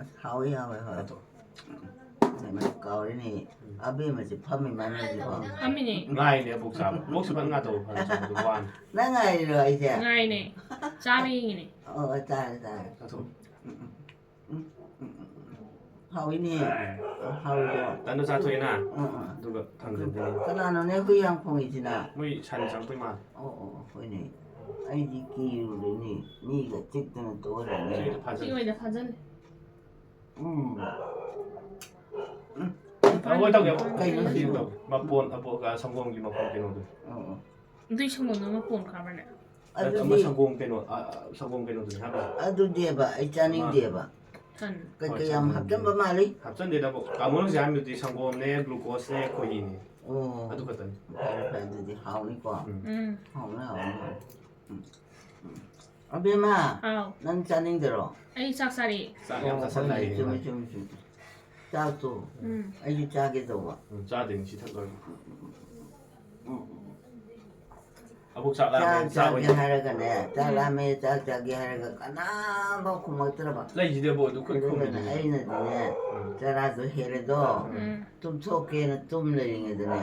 ꯑꯁ, ꯍꯥꯎꯋꯤ, ꯍꯥꯎꯋꯤ, ꯍꯥꯎꯋꯤ꯫ ꯑꯗꯣ꯫ ꯀꯩꯅꯣ ꯀꯥꯎꯔꯦꯅꯦ꯫ ꯎꯝ꯫ ꯑꯕꯦꯝꯃꯁꯦ ꯐꯝꯃꯤ ꯃꯥꯅ ꯍꯧꯖꯤꯛꯐꯥꯎ꯫ ꯐꯝꯃꯤꯅꯦ꯫ ꯉꯥꯏꯅꯦ ꯑꯕꯣꯛ ꯆꯥꯕ꯫ ꯑꯕꯣꯛꯁꯨ ꯐꯖꯅ ꯉꯥꯏꯇꯧꯕ ꯐꯖꯅ ꯆꯥꯕꯗꯣ ꯋꯥꯅꯤ꯫ ꯅꯪ ꯉꯥꯏꯔꯤꯔꯣ ꯑꯩꯁꯦ? ꯉꯥꯏꯅꯦ꯫ ꯆꯥꯕ ꯌꯦꯡꯉꯤꯅꯦ꯫ ꯑꯣ, ꯑꯣ, ꯆꯥꯔꯦ, ꯆꯥꯔꯦ꯫ ꯆꯥꯊꯣꯛ꯫ ꯎꯝ, ꯎꯝ, ꯎꯝ, ꯎꯝ, ꯎꯝ, ꯎꯝ꯫ ꯍꯥꯎꯋꯤꯅꯦ꯫ ꯑꯦ꯫ ꯍꯥꯎꯋꯤꯀꯣ꯫ ꯇꯟꯗꯣ ꯆꯥꯊꯣꯛꯑꯦꯅ꯫ ꯑꯥ, ꯑꯥ꯫ ꯑꯗꯨꯒ ꯊꯥꯡꯖꯟꯗꯣꯏꯅꯦ꯫ ꯀꯅꯥꯅꯣꯅꯦ ꯍꯨꯏ ꯌꯥꯝ ꯈꯣꯡꯉꯤꯁꯤꯅ? ꯃꯣꯏ ꯁꯟ ꯆꯪꯉꯛꯄꯩ ꯃꯥꯜꯂꯦ꯫ ꯑꯣ, ꯑꯣ, ꯑꯣ, ꯍꯣꯏꯅꯦ꯫ ꯑꯩꯗꯤ ꯀꯤꯔꯨꯔꯦꯅꯦ꯫ ꯃꯤꯒ ꯆꯤꯛꯇꯅ ꯇꯣꯛꯑꯔꯅꯤ꯫ ꯁꯤꯗ ꯐꯥꯖꯜꯂꯦ꯫ ꯁꯤ ꯑꯣꯏꯅ ꯐꯥꯖꯜꯂꯦ꯫ ꯎꯝ꯫ ꯎꯝ꯫ ꯑ, ꯍꯣꯏ, ꯇꯧꯒꯦ꯫ ꯀꯩꯅꯣ ꯁꯤꯕꯣ? ꯃꯄꯣꯟ, ꯑꯄꯣ-, ꯑ, ꯁꯪꯒꯣꯝꯒꯤ ꯃꯄꯣꯟ ꯀꯩꯅꯣꯗꯣ꯫ ꯑꯣ, ꯑꯣ꯫ ꯑꯗꯨꯏ ꯁꯪꯒꯣꯝꯗꯣ ꯑꯃ ꯄꯣꯝꯈ꯭ꯔꯕꯅꯦ꯫ ꯑꯗꯨꯗꯤ ꯑꯃ ꯁꯪꯒꯣꯝ ꯀꯩꯅꯣ ꯑ, ꯑ, ꯁꯪꯒꯣꯝ ꯀꯩꯅꯣꯗꯨꯅꯦ ꯍꯥꯏꯕ꯫ ꯑꯗꯨꯗꯦꯕ ꯑꯩ ꯆꯥꯅꯤꯡꯗꯦꯕ꯫ ꯇꯟ꯫ ꯀꯩꯀꯩ ꯍꯣꯏ, ꯌꯥꯝ ꯆꯥꯅꯤꯡꯗꯦ꯫ ꯍꯥꯞꯆꯟꯕ ꯃꯥꯜꯂꯤ꯫ ꯍꯥꯞꯆꯟꯗꯦꯗ ꯕꯣ꯫ ꯀꯥꯃꯣ ꯍꯧꯖꯤꯛ ꯍꯥꯏꯔꯝꯃꯤꯗꯨꯗꯤ ꯁꯪꯒꯣꯝꯅꯦ, ꯒ꯭ꯂꯨꯀꯣꯁꯅꯦ, ꯈꯣꯏꯍꯤꯅꯦ꯫ ꯑꯣ ꯑꯗꯨ ꯈꯛꯇꯅꯤ꯫ ꯐꯔꯦ ꯐꯔꯦ ꯑꯗꯨꯗꯤ ꯍꯥꯎꯅꯤꯀꯣ꯫ ꯎꯝ꯫ ꯎꯝ꯫ ꯍꯥꯎꯅꯤ ꯍꯥꯎꯅꯤ ꯍꯥꯎꯅꯤ꯫ ꯎꯝ, ꯎꯝ꯫ ꯑꯕꯦꯝꯃ ꯑꯥꯎ꯫ ꯅꯪ ꯆꯥꯅꯤꯡꯗꯔꯣ? ꯑꯩ ꯆꯥꯛ ꯆꯥꯔꯤ꯫ ꯆꯥꯛ ꯌꯥꯝ ꯑꯣ, ꯆꯥꯁꯜꯂꯛꯑꯦ꯫ ꯍꯣꯏꯅꯦ, ꯆꯨꯝꯃꯤ ꯆꯨꯝꯃꯤ ꯆꯨꯝꯃꯤ꯫ ꯆꯥꯛꯇꯣ ꯎꯝ꯫ ꯑꯩꯁꯨ ꯆꯥꯒꯦ ꯇꯧꯕ꯫ ꯎꯝ, ꯆꯥꯗꯣꯏꯅꯤ ꯁꯤ ꯊꯛ ꯂꯣꯏꯔꯒ꯫ ꯎꯝ, ꯎꯝ, ꯎꯝ꯫ ꯑꯕꯣꯛ ꯆꯥꯛ ꯂꯥꯝꯃꯦ, ꯆꯥꯛ ꯆꯥꯕ ꯆꯥꯒꯦ ꯑꯣꯏꯅ꯫ ꯍꯥꯏꯔꯒꯅꯦ ꯆꯥꯛ ꯂꯥꯝꯃꯦ ꯆꯥꯛ ꯆꯥꯒꯦ ꯍꯥꯏꯔꯒ ꯀꯅꯥꯝꯐꯥꯎ ꯈꯨꯝꯃꯛꯇ꯭ꯔꯕ꯫ ꯂꯩꯁꯤꯗꯤ ꯑꯕꯣꯛ ꯑꯗꯨ ꯈꯨ- ꯑꯗꯨꯒꯅꯦ ꯈꯨꯝꯃꯤꯗꯨꯗꯤ꯫ ꯑꯩꯅꯗꯤꯅꯦ ꯎꯝ꯫ ꯆꯔꯥꯗꯣ ꯍꯦꯜꯂꯦꯗꯣ ꯎꯝ꯫ ꯇꯨꯝꯊꯣꯛꯀꯦꯅ ꯇꯨꯝ ꯂꯩꯔꯤꯉꯩꯗꯅꯦ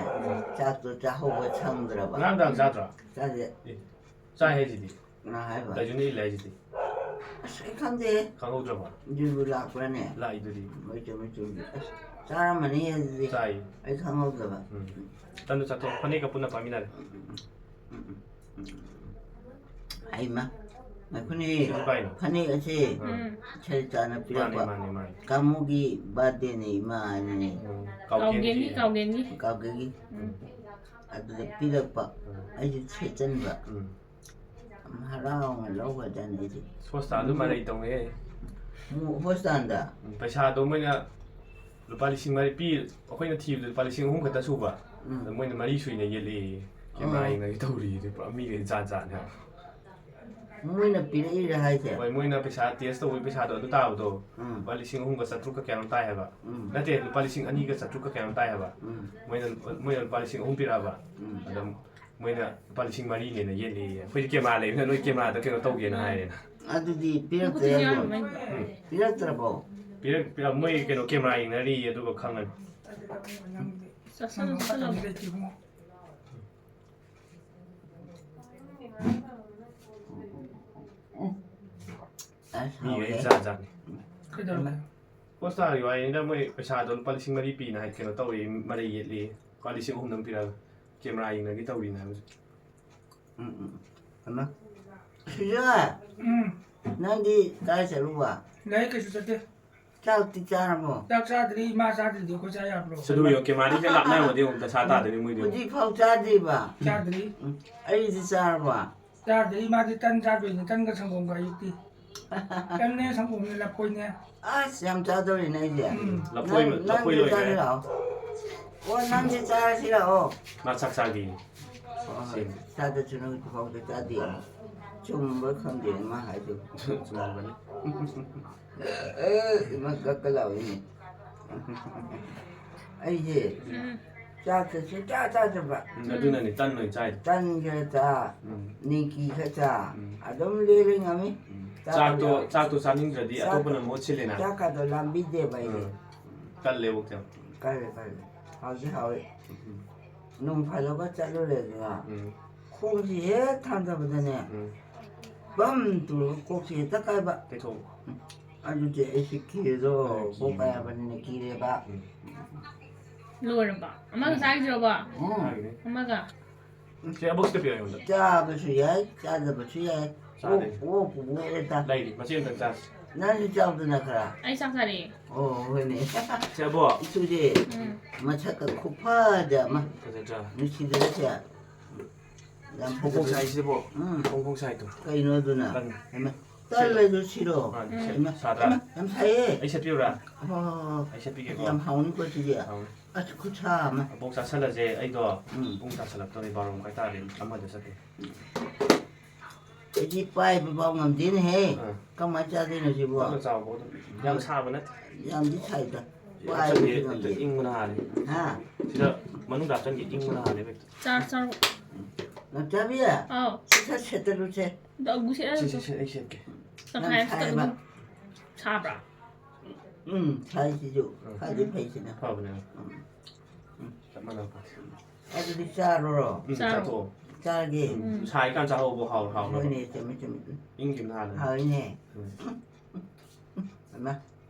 ꯆꯥꯛꯇꯣ ꯆꯥꯍꯧꯕ ꯁꯪꯗ꯭ꯔꯕ꯫ ꯉꯔꯥꯡ ꯅꯨꯡꯗꯥꯡ ꯆꯥꯗ꯭ꯔꯣ? ꯆꯥꯗꯦ꯫ ꯆꯥꯏ ꯍꯥꯏꯁꯤꯗꯤ꯫ ꯀꯅꯥ ꯍꯥꯏꯕ? ꯇꯥꯏꯖꯨꯅ ꯏꯜꯂꯦ ꯍꯥꯏꯁꯤꯗꯤ꯫ ꯑꯁ ꯑꯩ ꯈꯪꯗꯦ꯫ ꯈꯪꯍꯧꯗ꯭ꯔꯕꯣ? ꯌꯨꯕꯨ ꯂꯥꯛꯄ꯭ꯔꯥꯅꯦ? ꯂꯥꯛꯏꯗꯨꯗꯤ꯫ ꯃꯣꯏ ꯆꯨꯝꯃꯤ ꯆꯨꯝꯃꯤ꯫ ꯑꯁ ꯆꯥꯔꯝꯃꯅꯤ ꯑꯗꯨꯗꯤ꯫ ꯆꯥꯏ꯫ ꯑꯩ ꯈꯪꯍꯧꯗꯕ꯫ ꯎꯝ꯫ ꯇꯟꯗꯨ ꯆꯥꯊꯣꯛ꯫ ꯐꯅꯦꯛꯀ ꯄꯨꯟꯅ ꯄꯥꯏꯃꯤꯟꯅꯔꯦ꯫ ꯎꯝ, ꯎꯝ, ꯎꯝ꯫ ꯍꯩꯃ ꯉꯥꯏꯈꯣꯅꯦ꯫ ꯁꯤꯁꯨ ꯄꯥꯏꯅꯣ? ꯐꯅꯦꯛ ꯑꯁꯦ ꯎꯝ꯫ ꯁꯔꯤꯇꯥꯅ ꯃꯥꯅꯦ, ꯄꯤꯔꯛꯄ꯫ ꯃꯥꯅꯦ, ꯃꯥꯅꯦ꯫ ꯀꯥꯃꯣꯒꯤ ꯕꯥꯔꯗꯦꯅꯦ ꯏꯃꯥ ꯍꯥꯏꯅꯅꯦ꯫ ꯎꯝ꯫ ꯀꯥꯎꯒꯦꯟꯒꯤ, ꯀꯥꯎꯒꯦꯟꯒꯤ꯫ ꯀꯥꯎꯒꯦꯟꯒꯤ꯫ ꯀꯥꯎꯒꯦꯒꯤ꯫ ꯎꯝ꯫ ꯑꯗꯨꯗ ꯄꯤꯔꯛꯄ꯫ ꯎꯝ꯫ ꯑꯩꯁꯨ ꯁꯦꯠꯆꯟꯕ꯫ ꯎꯝ꯫ ꯌꯥꯝ ꯍꯔꯥꯎꯅ ꯂꯧꯒ꯭ꯔꯖꯥꯠꯅꯤ ꯑꯩꯁꯦ꯫ ꯍꯣꯁꯇꯥꯜꯗꯨ ꯃꯔꯩ ꯇꯧꯅꯩ꯫ ꯃꯨ-, ꯍꯣꯁꯇꯥꯜꯗ꯫ ꯎꯝ, ꯄꯩꯁꯥꯗꯣ ꯃꯣꯏꯅ ꯂꯨꯄꯥ ꯂꯤꯁꯤꯡ ꯃꯔꯤ ꯄꯤ, ꯑꯩꯈꯣꯏꯅ ꯊꯤꯕꯗ ꯂꯨꯄꯥ ꯂꯤꯁꯤꯡ ꯑꯍꯨꯝ ꯈꯛꯇ ꯁꯨꯕ꯫ ꯎꯝ꯫ ꯑꯗ ꯃꯣꯏꯅ ꯃꯔꯤ ꯁꯨꯏꯅ ꯌꯦꯠꯂꯛꯑꯦ꯫ ꯀꯦꯃꯦꯔꯥ ꯑꯣ꯫ ꯌꯦꯡꯅꯒꯦ ꯇꯧꯔꯤꯗꯨ ꯄꯨꯔꯥ ꯃꯤꯈꯩ ꯖꯥꯠ ꯖꯥꯠꯅꯦ ꯍꯥꯏꯕ꯫ ꯃꯣꯏꯅ ꯄꯤꯔꯛꯏꯔꯥ ꯍꯥꯏꯁꯦ? ꯍꯣꯏ, ꯃꯣꯏꯅ ꯄꯩꯁꯥ ꯇꯦꯁ ꯇꯧꯕꯒꯤ ꯄꯩꯁꯥꯗꯣ ꯑꯗꯨ ꯇꯥꯕꯗꯣ ꯎꯝ꯫ ꯂꯨꯄꯥ ꯂꯤꯁꯤꯡ ꯑꯍꯨꯝꯒ ꯆꯥꯇ꯭ꯔꯨꯛꯀ ꯀꯌꯥꯅꯣꯝ ꯇꯥꯏ ꯍꯥꯏꯕ꯫ ꯎꯝ꯫ ꯅꯠꯇꯦ, ꯂꯨꯄꯥ ꯂꯤꯁꯤꯡ ꯑꯅꯤꯒ ꯆꯥꯇ꯭ꯔꯨꯛꯀ ꯀꯌꯥꯅꯣꯝ ꯇꯥꯏ ꯍꯥꯏꯕ꯫ ꯎꯝ꯫ ꯃꯣꯏꯅ, ꯃꯣꯏꯅ ꯂꯨꯄꯥ ꯂꯤꯁꯤꯡ ꯑꯍꯨꯝ ꯄꯤꯔꯛꯑꯕ꯫ ꯎꯝ꯫ ꯑꯗ ꯃꯣꯏꯅ ꯂꯨꯄꯥ ꯂꯤꯁꯤꯡ ꯃꯔꯤꯅꯦꯅ ꯌꯦꯠꯂꯦꯌꯦ꯫ ꯑꯩꯈꯣꯏꯗꯤ ꯀꯦꯃꯦꯔꯥ ꯂꯩꯕꯅꯤꯅ ꯅꯣꯏ ꯀꯦꯃꯦꯔꯥꯗ ꯀꯩꯅꯣ ꯇꯧꯒꯦꯅ ꯍꯥꯏꯔꯦꯅ꯫ ꯑꯗꯨꯗꯤ ꯄꯤꯔꯛꯇ꯭ꯔꯦ ꯃꯈꯨꯠꯇꯤ ꯑꯗꯨꯝ꯫ ꯌꯥꯝꯃꯦ꯫ ꯄꯤꯔꯛꯇ꯭ꯔꯕꯣ? ꯄꯤꯔꯛ-, ꯄꯤꯔꯛ-, ꯃꯣꯏ ꯀꯩꯅꯣ ꯀꯦꯃꯦꯔꯥ ꯌꯦꯡꯅꯔꯤꯌꯦ, ꯑꯗꯨꯒ ꯈꯪꯉꯅꯤ꯫ ꯆꯥꯁꯜꯂꯣ, ꯆꯥꯁꯜꯂꯣ꯫ ꯑꯁ, ꯃꯤꯈꯩ ꯍꯥꯎꯔꯦ꯫ ꯖꯥꯠ ꯖꯥꯠꯅꯤ꯫ ꯀꯩꯗꯧꯔꯕ? ꯍꯣꯁꯇꯥꯜꯒꯤ ꯋꯥꯔꯤꯅꯤꯗ, ꯃꯣꯏ ꯄꯩꯁꯥꯗꯣ ꯂꯨꯄꯥ ꯂꯤꯁꯤꯡ ꯃꯔꯤ ꯄꯤꯅ ꯍꯥꯏ, ꯀꯩꯅꯣ ꯇꯧꯔꯤ, ꯃꯔꯩ ꯌꯦꯠꯂꯤ꯫ ꯂꯨꯄꯥ ꯂꯤꯁꯤꯡ ꯑꯍꯨꯝꯗꯪ ꯄꯤꯔꯛꯑꯒ ꯀꯦꯃꯦꯔꯥ ꯌꯦꯡꯅꯒꯦ ꯇꯧꯔꯤꯅꯦ ꯍꯥꯏꯕꯁꯦ꯫ ꯎꯝ, ꯎꯝ꯫ ꯑꯃ꯫ ꯁꯤꯖꯣꯏ, ꯎꯝ꯫ ꯅꯪꯗꯤ ꯀꯥꯏ ꯆꯠꯂꯨꯕ? ꯂꯥꯏꯔꯤꯛ ꯀꯩꯁꯨ ꯆꯠꯇꯦ꯫ ꯆꯥꯛꯇꯤ ꯆꯥꯔꯕꯣ? ꯆꯥꯛ ꯆꯥꯗ꯭ꯔꯤ, ꯏꯃꯥ ꯆꯥꯗ꯭ꯔꯤꯗꯣ ꯑꯩꯈꯣꯏ ꯆꯥ ꯌꯥꯕ꯭ꯔꯣ? ꯁꯨꯗꯨ ꯌꯣ ꯀꯦꯃꯥꯗꯤ ꯈꯔ ꯂꯥꯞꯅꯔꯝꯃꯗꯤ ꯑꯃꯨꯛ ꯗꯁꯥ ꯇꯥꯗꯣꯏꯅꯤ ꯃꯣꯏꯗꯤ ꯑꯃꯨꯛ꯫ ꯍꯧꯖꯤꯛ ꯐꯥꯎ ꯆꯥꯗ꯭ꯔꯤꯕ? ꯆꯥꯗ꯭ꯔꯤ꯫ ꯑꯩꯗꯤ ꯆꯥꯔꯕꯣ? ꯆꯥꯗ꯭ꯔꯤ, ꯏꯃꯥꯗꯤ ꯇꯟ ꯆꯥꯗꯣꯏꯅꯤ, ꯇꯟꯒ ꯁꯪꯒꯣꯝꯒ ꯑꯌꯨꯛꯇꯤ꯫ ꯇꯟꯅꯦ, ꯁꯪꯒꯣꯝꯅꯦ, ꯂꯐꯣꯏꯅꯦ꯫ ꯑꯁ, ꯌꯥꯝ ꯆꯥꯗꯧꯔꯤꯅꯦ ꯑꯩꯁꯦ꯫ ꯎꯝ꯫ ꯂꯐꯣꯏ- ꯅꯪ- ꯂꯐꯣꯏ ꯅꯪꯁꯨ ꯂꯣꯏꯈ꯭ꯔꯦ꯫ ꯆꯥꯁꯤ ꯂꯥꯛꯑꯣ꯫ ꯑꯣ, ꯅꯪꯁꯦ ꯆꯥꯔꯁꯤ ꯂꯥꯛꯑꯣ꯫ ꯃꯥ ꯆꯥꯛ ꯆꯥꯈꯤ꯫ ꯍꯣꯏ, ꯍꯣꯏ꯫ ꯆꯥꯗꯁꯨ ꯅꯪ ꯐꯥꯎꯗ ꯆꯥꯗꯦ꯫ ꯆꯨꯝꯕ ꯈꯪꯗꯦ ꯃꯥ ꯍꯥꯏꯗꯣ꯫ ꯆꯨꯝꯃꯝꯒꯅꯤ꯫ ꯑꯦ, ꯏꯃꯥ ꯀꯛꯀ ꯂꯥꯎꯏꯅꯦ꯫ ꯑꯩꯁꯦ ꯎꯝ꯫ ꯆꯥꯛꯁꯦ ꯁꯨꯡꯆꯥ ꯆꯥꯗꯕ꯫ ꯎꯝ, ꯑꯗꯨꯅꯅꯤ ꯇꯟ ꯑꯣꯏꯅ ꯆꯥꯏꯗꯣ꯫ ꯇꯟ ꯈꯔ ꯆꯥ, ꯎꯝ꯫ ꯅꯤꯡꯀꯤ ꯈꯔ ꯆꯥ, ꯎꯝ꯫ ꯑꯗꯨꯝ ꯂꯦꯜꯂ ꯉꯝꯃꯤ꯫ ꯎꯝ꯫ ꯆꯥꯛ ꯆꯥꯛꯇꯣ ꯑꯗꯨꯝ- ꯆꯥꯛꯇꯣ ꯆꯥꯅꯤꯡꯗ꯭ꯔꯗꯤ ꯆꯥꯛ- ꯑꯇꯣꯞꯄꯅ ꯃꯍꯨꯠ ꯁꯤꯜꯂꯦꯅ꯫ ꯆꯥꯛꯀꯗꯣ ꯂꯥꯝꯕꯤꯗꯦꯕ ꯑꯩꯗꯤ꯫ ꯎꯝ꯫ ꯀꯜꯂꯦꯕꯣꯛꯁꯦ꯫ ꯀꯜꯂꯦ, ꯀꯜꯂꯦ꯫ ꯍꯥꯎꯗꯤ ꯍꯥꯎꯋꯦ꯫ ꯎꯝ꯫ ꯅꯣꯡ ꯐꯥꯗꯣꯛꯀ ꯆꯠꯂꯨꯔꯦꯗꯅ꯫ ꯎꯝ꯫ ꯈꯣꯡꯁꯤ ꯍꯦꯛ ꯊꯥꯡꯗꯕꯗꯅꯦ꯫ ꯎꯝ꯫ ꯕꯝ ꯇꯨꯔꯒ ꯀꯣꯛꯁꯤ ꯍꯦꯛꯇ ꯀꯥꯏꯕ꯫ ꯇꯩꯊꯣꯛ꯫ ꯑꯗꯨꯗꯤ ꯑꯩꯁꯦ ꯀꯤꯔꯦꯗꯣ꯫ ꯍꯣꯏ, ꯀꯣꯛ ꯀꯤꯔꯦ꯫ ꯀꯥꯏꯕꯅꯤꯅ ꯀꯤꯔꯦꯕ꯫ ꯎꯝ꯫ ꯂꯣꯏꯔꯕ? ꯑꯃꯒ ꯆꯥꯈꯤꯗ꯭ꯔꯣꯕ? ꯎꯝ꯫ ꯍꯥꯏꯒꯅꯤ꯫ ꯑꯃꯒ? ꯁꯤ ꯑꯕꯣꯛꯁꯤꯗ ꯄꯤꯌꯣ ꯑꯩꯉꯣꯟꯗ꯫ ꯆꯥꯕꯁꯨ ꯌꯥꯏ, ꯆꯥꯗꯕꯁꯨ ꯌꯥꯏ꯫ ꯆꯥꯗꯦ꯫ ꯑꯣꯛ- ꯑꯣꯛꯄꯨ ꯑꯣꯛꯑꯦꯗ꯫ ꯂꯩꯔꯤ, ꯃꯆꯦ ꯑꯝꯇꯪ ꯆꯥꯁꯤ꯫ ꯅꯪꯁꯨ ꯆꯥꯎꯗꯅ ꯈꯔ꯫ ꯑꯩ ꯆꯥꯛ ꯆꯥꯔꯦ꯫ ꯑꯣ, ꯍꯣꯏꯅꯦ꯫ ꯁꯤ ꯑꯕꯣꯛ꯫ ꯏꯆꯨꯁꯦ ꯎꯝ꯫ ꯃꯁꯛꯀ ꯈꯨꯐꯖ ꯑꯃ꯫ ꯐꯖꯗ꯭ꯔꯥ? ꯅꯨꯡꯁꯤꯗꯅꯁꯦ꯫ ꯌꯥꯝ ꯐꯣꯡ ꯐꯣꯡ ꯐꯖꯕ꯫ ꯁꯥꯏꯁꯤꯕꯣ꯫ ꯎꯝ꯫ ꯐꯣꯡ ꯐꯣꯡ ꯁꯥꯏꯗꯣ꯫ ꯀꯩꯅꯣ ꯑꯗꯨꯅ? ꯇꯟ꯫ ꯍꯩꯃꯥ, ꯇꯜꯂꯁꯨ ꯁꯤꯔꯣ? ꯑꯥ, ꯍꯩꯃꯥ, ꯁꯥꯗ꯭ꯔꯥ? ꯍꯩꯃꯥ, ꯌꯥꯝ ꯁꯥꯏꯌꯦ꯫ ꯑꯩ ꯁꯦꯠꯄꯤꯌꯨꯔꯥ? ꯍꯣꯏ, ꯍꯣꯏ, ꯍꯣꯏ꯫ ꯑꯩ ꯁꯦꯠꯄꯤꯒꯦꯀꯣ꯫ ꯌꯥꯝ ꯍꯥꯎꯅꯤꯀꯣ ꯁꯤꯗꯤ꯫ ꯍꯥꯎꯅꯤ꯫ ꯑꯁ, ꯈꯨꯠꯁꯥ ꯑꯃ꯫ ꯑꯕꯣꯛ ꯆꯥꯁꯜꯂꯁꯦ ꯑꯩꯗꯣ꯫ ꯎꯝ꯫ ꯄꯨꯡ ꯇꯥꯁꯜꯂꯛꯇꯧꯔꯦ, ꯕꯥꯔꯣ ꯃꯈꯥꯏ ꯇꯥꯔꯦ, ꯑꯃꯗ ꯆꯠꯀꯦ꯫ ꯑꯩꯗꯤ ꯄꯥꯏꯕ ꯐꯥꯎ ꯉꯝꯗꯦꯅꯦꯍꯦ꯫ ꯑꯥ꯫ ꯀꯃꯥꯏꯅ ꯆꯥꯗꯣꯏꯅꯣ ꯁꯤꯕꯣ? ꯇꯞꯅ ꯆꯥꯎꯕ ꯑꯗꯨꯝ꯫ ꯌꯥꯝ ꯁꯥꯕ ꯅꯠꯇꯦ꯫ ꯌꯥꯝꯗꯤ ꯁꯥꯏꯗ꯫ ꯍꯥꯞꯆꯟꯒꯦ, ꯄꯥꯏꯕꯁꯨ ꯉꯝꯗꯦ꯫ ꯏꯪꯕꯅ ꯍꯥꯜꯂꯦ꯫ ꯍꯥ? ꯁꯤꯗ ꯃꯅꯨꯡꯗ ꯍꯥꯞꯆꯟꯒꯦ, ꯏꯪꯕꯅ ꯍꯥꯜꯂꯦ ꯍꯦꯛꯇ꯫ ꯆꯥꯔꯣ, ꯆꯥꯔꯣ꯫ ꯅꯥꯎꯆꯥꯕꯤ, ꯑꯥꯎ꯫ ꯁꯠ ꯁꯠ ꯁꯦꯠꯇꯠꯂꯨꯁꯦ꯫ ꯑꯗꯣ ꯑꯃꯨꯛ ꯁꯦꯠꯂꯁꯨ ꯁꯤ, ꯁꯤ, ꯁꯤ, ꯑꯩ ꯁꯦꯠꯀꯦ꯫ ꯇꯪꯈꯥꯏ ꯑꯃ ꯌꯥꯝ ꯁꯥꯏꯌꯦꯕ꯫ ꯁꯦꯠꯂꯁꯨ ꯁꯥꯕ꯭ꯔꯥ? ꯎꯝ, ꯁꯥꯏꯁꯤꯁꯨ꯫ ꯎꯝ꯫ ꯈꯔꯗꯤ ꯐꯩꯁꯤꯅ꯫ ꯐꯕꯅꯦ꯫ ꯎꯝ꯫ ꯆꯞ ꯃꯥꯟꯅꯕ꯫ ꯑꯗꯨꯗꯤ ꯆꯥꯔꯨꯔꯣ꯫ ꯎꯝ, ꯆꯥꯔꯣ꯫ ꯆꯥꯊꯣꯛꯑꯣ꯫ ꯆꯥꯔꯒꯦ꯫ ꯎꯝ, ꯁꯥꯔꯤꯀꯥꯟ ꯆꯥꯍꯧꯕ ꯍꯥꯎ-, ꯍꯥꯎꯅꯕ꯫ ꯍꯣꯏꯅꯦ, ꯆꯨꯝꯃꯤ, ꯆꯨꯝꯃꯤ꯫ ꯎꯝ꯫ ꯏꯪꯈꯤꯕꯅ ꯍꯥꯜꯂꯦ꯫ ꯍꯥꯎꯏꯅꯦ꯫ ꯎꯝ꯫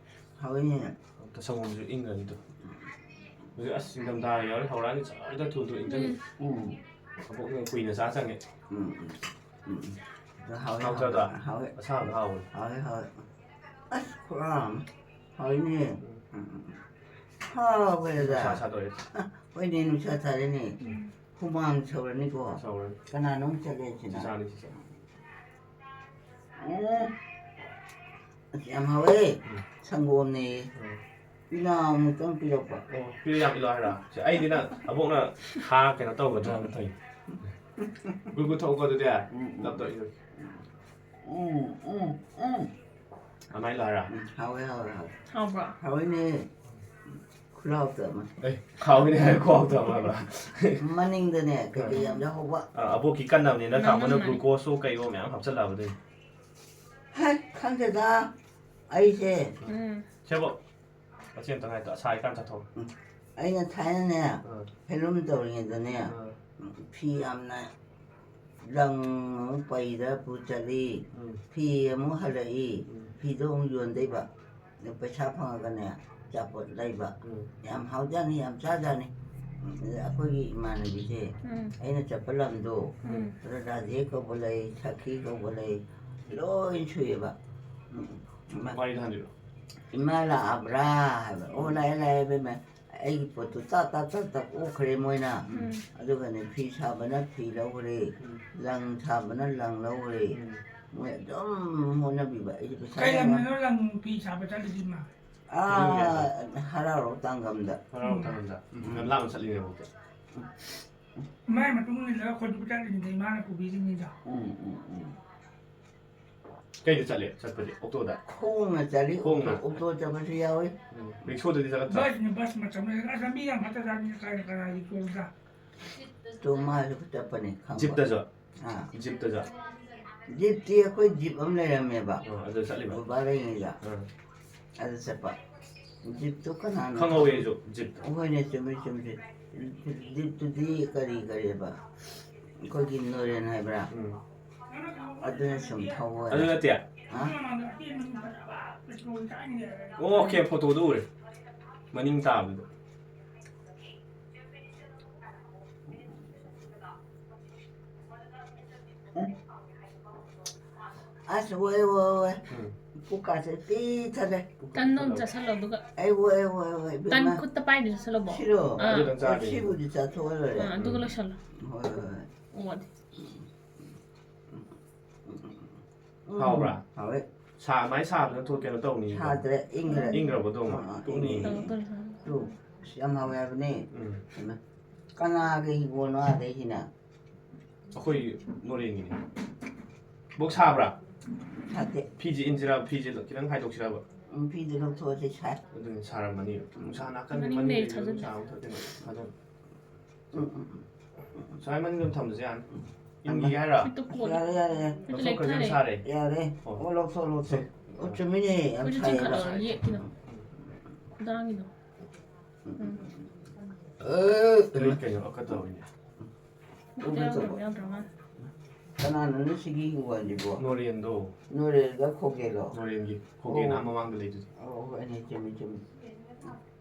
ꯍꯥꯎꯏꯅꯦ꯫ ꯁꯪꯒꯣꯝꯁꯨ ꯏꯪꯈ꯭ꯔꯅꯤꯗꯣ꯫ ꯍꯧꯖꯤꯛ ꯑꯁ, ꯅꯤꯡꯊꯝꯊꯥ ꯌꯧꯔꯦ, ꯍꯧꯔꯛꯑꯅꯤ, ꯖꯔ ꯖꯔ ꯊꯨ ꯊꯨ ꯏꯪꯊꯅꯤ꯫ ꯎꯝ꯫ ꯎꯝ꯫ ꯑꯕꯣꯛꯅ ꯀꯨꯏꯅ ꯆꯥ ꯆꯪꯉꯦ꯫ ꯎꯝ, ꯎꯝ, ꯎꯝ, ꯎꯝ꯫ ꯍꯥꯎꯋꯦ, ꯍꯥꯎꯇ꯭ꯔꯗ? ꯍꯥꯎꯋꯦ, ꯍꯥꯎꯋꯦ꯫ ꯑꯁꯥꯕꯗ ꯍꯥꯎꯕꯅꯦ꯫ ꯍꯥꯎꯋꯦ, ꯍꯥꯎꯋꯦ꯫ ꯑꯁ, ꯈꯨꯍꯥꯎ ꯑꯃ꯫ ꯍꯥꯎꯏꯅꯦ꯫ ꯎꯝ꯫ ꯎꯝ, ꯎꯝ, ꯎꯝ꯫ ꯍꯥꯎꯈ꯭ꯔꯦꯗ꯫ ꯅꯨꯡꯁꯥ ꯁꯥꯗꯣꯔꯛꯑꯦ꯫ ꯑ, ꯍꯣꯏꯅꯦ, ꯅꯨꯡꯁꯥ ꯁꯥꯔꯦꯅꯦ꯫ ꯎꯝ꯫ ꯍꯨꯃꯥꯡ ꯁꯧꯔꯅꯤꯀꯣ꯫ ꯁꯧꯔꯅꯤ꯫ ꯀꯅꯥꯅꯣꯝ ꯆꯠꯂꯦ ꯁꯤꯅ꯫ ꯆꯤꯆꯥꯅꯤ, ꯆꯤꯆꯥ꯫ ꯎꯝ꯫ ꯑꯁ, ꯌꯥꯝ ꯍꯥꯎꯋꯦ꯫ ꯎꯝ꯫ ꯁꯪꯒꯣꯝꯅꯦꯌꯦ꯫ ꯎꯝ꯫ ꯄꯤꯅꯥ ꯑꯃꯨꯛꯇꯪ ꯄꯤꯔꯛꯄ꯫ ꯑꯣ, ꯄꯤꯔꯛ ꯌꯥꯝ ꯏꯜꯂꯣ ꯍꯥꯏꯔꯣ? ꯁꯦ, ꯑꯩꯗꯤ ꯅꯪ ꯑꯕꯣꯛꯅ ꯍꯥ ꯀꯩꯅꯣ ꯇꯧꯒꯗ꯭ꯔꯥꯅ ꯇꯧꯏ꯫ ꯒꯨꯠ ꯒꯨꯠ ꯊꯛꯎꯀꯣ ꯑꯗꯨꯗꯤ꯫ ꯎꯝ, ꯎꯝ꯫ ꯇꯞ ꯇꯞ ꯏꯜꯂꯣ꯫ ꯎꯝ, ꯎꯝ, ꯎꯝ꯫ ꯑꯗꯨꯃꯥꯏꯅ ꯏꯜꯂꯣ ꯍꯥꯏꯔꯣ? ꯎꯝ, ꯍꯥꯎꯋꯦ, ꯍꯥꯎꯋꯦ, ꯍꯥꯎꯋꯦ꯫ ꯍꯥꯎꯕ꯭ꯔꯣ? ꯍꯥꯎꯋꯤꯅꯦ꯫ ꯈꯨꯍꯥꯎꯇ ꯑꯃ꯫ ꯑꯦ, ꯍꯥꯎꯋꯤꯅꯦ ꯍꯥꯏꯔ ꯈꯨꯍꯥꯎꯇ ꯑꯃ ꯍꯥꯏꯕ꯫ ꯃꯅꯤꯡꯗꯅꯦ ꯀꯩꯀꯩ ꯌꯥꯝ ꯌꯥꯎꯍꯧꯕ꯫ ꯑ, ꯑꯕꯣꯛꯀꯤ ꯀꯟꯅꯕꯅꯤꯅ ꯃꯅꯝ ꯀꯥꯡꯕꯨꯅ ꯃꯅꯝ꯫ Glucose ꯁꯨ ꯀꯩꯑꯣ ꯃꯌꯥꯝ ꯍꯥꯞꯆꯜꯂꯛꯑꯕ ꯑꯗꯨꯏꯅꯤ꯫ ꯍꯦ, ꯈꯪꯗꯦꯗ꯫ ꯑꯩꯁꯦ ꯎꯝ꯫ ꯁꯦꯕꯣ, ꯑꯁꯤ ꯑꯝꯇ ꯉꯥꯏꯇ, ꯁꯥꯔꯤꯀꯥꯟ ꯆꯥꯊꯣꯛꯑꯣ꯫ ꯎꯝ꯫ ꯑꯩꯅ ꯊꯥꯏꯅꯅꯦ, ꯑꯥ꯫ Film ꯇꯧꯔꯤꯉꯩꯗꯅꯦ, ꯑꯥ꯫ ꯐꯤ ꯌꯥꯝꯅ ꯂꯪ ꯑꯃꯨꯛ ꯄꯩꯗ ꯄꯨ ꯆꯠꯂꯤ, ꯎꯝ꯫ ꯐꯤ ꯑꯃꯨꯛ ꯍꯜꯂꯛꯏ, ꯎꯝ꯫ ꯐꯤꯗꯣ ꯑꯃꯨꯛ ꯌꯣꯟꯗꯣꯏꯕ꯫ ꯑꯗꯨ ꯄꯩꯁꯥ ꯐꯪꯉꯒꯅꯦ, ꯑꯆꯥꯄꯣꯠ ꯂꯩꯕ꯫ ꯎꯝ꯫ ꯌꯥꯝ ꯍꯥꯎꯖꯥꯠꯅꯤ, ꯌꯥꯝ ꯆꯥꯖꯥꯠꯅꯤ꯫ ꯎꯝ, ꯑꯗ ꯑꯩꯈꯣꯏꯒꯤ ꯏꯃꯥꯟꯅꯕꯤꯁꯦ, ꯎꯝ꯫ ꯑꯩꯅ ꯆꯠꯄ ꯂꯝꯗꯣ, ꯎꯝ꯫ ꯑꯗ ꯔꯥꯙꯦ ꯀꯧꯕ ꯂꯩ, ꯁꯈꯤ ꯀꯧꯕ ꯂꯩ, ꯂꯣꯏ ꯁꯨꯏꯑꯕ꯫ ꯎꯝ, ꯏꯃꯥ, ꯋꯥꯔꯤꯗꯣ ꯍꯟꯕꯤꯔꯣ꯫ "ꯏꯃꯥ ꯂꯥꯛꯑꯕ꯭ꯔꯥ?" ꯍꯥꯏꯕ꯫ "ꯑꯣ, ꯂꯥꯛꯑꯦ, ꯂꯥꯛꯑꯦ, ꯏꯕꯦꯝꯃ꯫" ꯑꯩꯒꯤ ꯄꯣꯠꯇꯨ ꯇꯥꯛ, ꯇꯥꯛ, ꯇꯥꯛ, ꯇꯥꯛ ꯑꯣꯛꯈ꯭ꯔꯦ ꯃꯣꯏꯅ꯫ ꯎꯝ꯫ ꯑꯗꯨꯒꯅꯦ, ꯐꯤ ꯁꯥꯕꯅ ꯐꯤ ꯂꯧꯈ꯭ꯔꯦ, ꯎꯝ꯫ ꯂꯪ ꯁꯥꯕꯅ ꯂꯪ ꯂꯧꯈ꯭ꯔꯦ꯫ ꯎꯝ꯫ ꯃꯣꯏ ꯑꯗꯨꯝ ꯍꯣꯠꯅꯕꯤꯕ꯫ ꯑꯩꯁꯦ ꯄꯩꯁꯥ ꯀꯩ ꯌꯥꯝ ꯂꯝꯗꯅꯣ ꯂꯪ ꯐꯤ ꯁꯥꯕ ꯆꯠꯂꯤꯁꯤ, ꯏꯃꯥ? ꯑꯥ, ꯀꯩꯅꯣꯒꯤ ꯍꯔꯥꯎ ꯍꯔꯥꯎ ꯇꯥꯡꯒꯝꯗ꯫ ꯍꯔꯥꯎ ꯍꯔꯥꯎ ꯇꯥꯡꯒꯝꯗ꯫ ꯎꯝ, ꯎꯝ꯫ ꯌꯥꯝ ꯂꯥꯞꯅ ꯆꯠꯂꯤꯅꯦꯕ꯫ ꯎꯝ꯫ ꯃꯥꯏ ꯃꯇꯨꯡ ꯏꯜꯂꯒ ꯑꯩꯈꯣꯏꯁꯨ ꯆꯠꯂꯤꯅꯤꯗ, ꯏꯃꯥꯅ ꯄꯨꯕꯤꯔꯤꯅꯤꯗ꯫ ꯎꯝ, ꯎꯝ, ꯎꯝ꯫ ꯀꯩꯗ ꯆꯠꯂꯦ ꯆꯠꯄꯗꯤ? ꯑꯣꯛꯇꯣꯗ? ꯈꯣꯡꯅ ꯆꯠꯂꯤ, ꯈꯣꯡꯅ? ꯑꯣꯛꯇꯣ, ꯑꯣꯛꯇꯣ ꯆꯠꯄꯁꯨ ꯌꯥꯎꯏ꯫ ꯎꯝ꯫ ꯔꯤꯛꯁꯣꯗꯗꯤ ꯆꯠꯂꯛꯇ꯭ꯔꯣ? ꯕꯁꯅꯤ, ꯕꯁ ꯃꯇꯝ ꯂꯩꯔꯒ ꯑꯁ ꯂꯝꯕꯤ ꯌꯥꯝ ꯐꯠꯇꯖꯥꯠꯅꯤ, ꯀꯔꯥꯏ ꯀꯔꯥꯏ ꯔꯤꯛꯁꯣꯗ꯫ ꯑꯗꯨ ꯃꯥꯁꯨ ꯆꯠꯄꯅꯤ, ꯈꯪꯕ꯫ ꯖꯤꯞꯇꯁꯨ? ꯑꯥ꯫ ꯖꯤꯞꯇꯁꯨ? ꯖꯤꯞꯇꯤ ꯑꯩꯈꯣꯏ ꯖꯤꯞ ꯑꯃ ꯂꯩꯔꯝꯃꯦꯕ꯫ ꯑꯣ, ꯑꯗꯨ ꯆꯠꯂꯤꯕ? ꯕꯕꯥ ꯂꯩꯔꯤꯉꯩꯗ꯫ ꯑꯥ꯫ ꯑꯗꯨ ꯆꯠꯄ꯫ ꯖꯤꯞꯇꯨ ꯀꯅꯥꯅꯣ? ꯈꯪꯍꯧꯋꯦ ꯑꯩꯁꯨ, ꯖꯤꯞꯇꯣ꯫ ꯍꯣꯏꯅꯦ, ꯆꯨꯝꯃꯤ, ꯆꯨꯝꯃꯤ꯫ ꯖꯤꯞꯇꯨꯗꯤ ꯀꯔꯤ, ꯀꯔꯤꯕ? ꯑꯩꯈꯣꯏꯒꯤ ꯅꯣꯔꯦꯟ ꯍꯥꯏꯕ꯭ꯔꯥ? ꯎꯝ꯫ ꯑꯗꯨꯅ ꯁꯨꯝ ꯊꯧꯕ ꯑꯗꯨ ꯑꯣꯏꯔꯦ꯫ ꯅꯠꯇꯦ? ꯍꯥ? ꯑꯣꯀꯦ, ꯐꯣꯇꯣꯗꯨ ꯎꯔꯦ꯫ ꯃꯅꯤꯡ ꯇꯥꯕꯗꯣ꯫ ꯎꯝ꯫ ꯑꯁ, ꯋꯥꯏ, ꯋꯥꯏ, ꯋꯥꯏ꯫ ꯎꯝ꯫ ꯄꯨꯛꯀꯥꯁꯦ ꯄꯤꯊꯔꯦ꯫ ꯇꯟ ꯑꯃ ꯆꯥꯁꯜꯂꯣ ꯑꯗꯨꯒ꯫ ꯑꯩ ꯋꯥ ꯑꯩ ꯋꯥ ꯑꯩ ꯋꯥ ꯇꯟ ꯏꯕꯦꯝꯃ꯫ ꯈꯨꯠꯇ ꯄꯥꯏꯗ꯭ꯔꯁꯨ ꯆꯥꯁꯜꯂꯣꯕꯣ꯫ ꯁꯤꯔꯣ? ꯑꯥ꯫ ꯑꯗꯨꯗꯪ ꯆꯥꯔꯦ꯫ ꯁꯤꯕꯨꯗꯤ ꯆꯥꯊꯣꯛꯑ ꯂꯣꯏꯔꯦ꯫ ꯑꯥ, ꯑꯗꯨꯒ ꯂꯣꯏꯁꯜꯂꯣ꯫ ꯍꯣꯏ ꯍꯣꯏ ꯍꯣꯏ꯫ ꯑꯣꯗꯤ꯫ ꯎꯝ꯫ ꯍꯥꯎꯕ꯭ꯔꯥ? ꯍꯥꯎꯋꯦ꯫ ꯁꯥ ꯃꯥꯏ ꯁꯥꯕꯅ ꯊꯣꯛ ꯀꯩꯅꯣ ꯇꯧꯅꯤ꯫ ꯁꯥꯗ꯭ꯔꯦ ꯏꯪꯈ꯭ꯔꯦ꯫ ꯏꯪꯈ꯭ꯔꯕꯣ ꯑꯗꯨꯝ? ꯑꯥ, ꯑꯥ, ꯇꯣꯛꯅꯤ꯫ ꯏꯪꯉꯦ꯫ ꯇꯧ ꯇꯧ ꯁꯥ꯫ ꯇꯨ ꯑꯁ ꯌꯥꯝ ꯍꯥꯎꯋꯦ ꯍꯥꯏꯕꯅꯦ꯫ ꯎꯝ꯫ ꯀꯅꯥꯒꯤ ꯍꯤꯡꯒꯣꯜꯅꯣ ꯑꯥꯗꯩꯁꯤꯅ? ꯑꯩꯈꯣꯏ ꯅꯣꯔꯦꯟꯒꯤꯅꯤ꯫ ꯕꯣꯛ ꯁꯥꯕ꯭ꯔꯥ? ꯁꯥꯗꯦ꯫ ꯐꯤꯁꯦ ꯏꯟꯁꯤꯔ ꯐꯤꯁꯦ ꯈꯤꯇꯪ ꯍꯥꯏꯗꯣꯛꯁꯤꯔꯕ? ꯎꯝ, ꯐꯤꯗꯨ ꯂꯧꯊꯣꯛꯑꯁꯤ ꯁꯥꯏ꯫ ꯑꯗꯨꯅꯤ ꯁꯥꯔꯝꯃꯅꯤ꯫ ꯅꯨꯡꯁꯥ ꯅꯥꯀꯟꯗ ꯃꯅꯤꯡ ꯃꯅꯤꯡ ꯂꯩ ꯂꯩꯕ ꯊꯥꯖꯤꯜꯂꯦ꯫ ꯅꯨꯡꯁꯥ ꯑꯃꯨꯛ ꯊꯣꯛꯇꯣꯏꯅꯦ꯫ ꯊꯥꯖꯤꯜꯂꯦ꯫ ꯎꯝ, ꯎꯝ, ꯎꯝ, ꯎꯝ, ꯎꯝ꯫ ꯁ꯭ꯋꯥꯏ ꯃꯅꯤꯡꯗ ꯑꯗꯨꯝ ꯊꯝꯕꯁꯨ ꯌꯥꯅꯤ꯫ ꯏꯟꯈꯤꯒꯦ ꯍꯥꯏꯔꯣ? ꯈꯨꯠꯇꯨ ꯀꯣꯜꯂꯦ꯫ ꯌꯥꯔꯦ ꯌꯥꯔꯦ ꯌꯥꯔꯦ꯫ ꯈꯨꯠꯇꯨ ꯂꯧꯊꯣꯛꯈ꯭ꯔꯁꯦ ꯌꯥꯝ ꯂꯦꯛꯊꯔꯦ꯫ ꯁꯥꯔꯦ꯫ ꯌꯥꯔꯦ꯫ ꯑꯣ꯫ ꯑꯣ ꯂꯧꯊꯣꯛ ꯂꯧꯊꯣꯛ꯫ ꯑꯣ ꯆꯨꯝꯃꯤꯅꯦ ꯌꯥꯝ ꯈꯨꯠꯇꯨ ꯁꯥꯏꯌꯦꯕ꯫ ꯆꯤꯡꯈꯠꯂꯣ, ꯌꯦꯠꯀꯤꯗꯣ꯫ ꯈꯨꯗꯥꯡꯒꯤꯗꯣ꯫ ꯎꯝ꯫ ꯑꯦ, ꯀꯩ ꯀꯩꯅꯣ ꯑꯀ ꯇꯧꯔꯤꯅꯦ꯫ ꯎꯝ, ꯆꯠꯄ꯫ ꯌꯥꯎꯗ꯭ꯔ ꯃꯥꯜꯂꯦ꯫ ꯀꯅꯥꯅꯣꯅꯦ ꯁꯤꯒꯤ ꯍꯤꯡꯒꯣꯜꯁꯤꯕꯣ? ꯅꯣꯔꯦꯟꯗꯣ꯫ ꯅꯣꯔꯦꯜꯒ ꯈꯣꯒꯦꯜꯂꯣ? ꯅꯣꯔꯦꯟꯒꯤ ꯈꯣꯒꯦꯜ ꯑꯣ꯫ ꯑꯥ ꯃꯃꯥꯡꯗ ꯂꯩꯗꯨꯗꯤ꯫ ꯑꯣ ꯍꯣꯏꯅꯦ ꯆꯨꯝꯃꯤ ꯆꯨꯝꯃꯤ꯫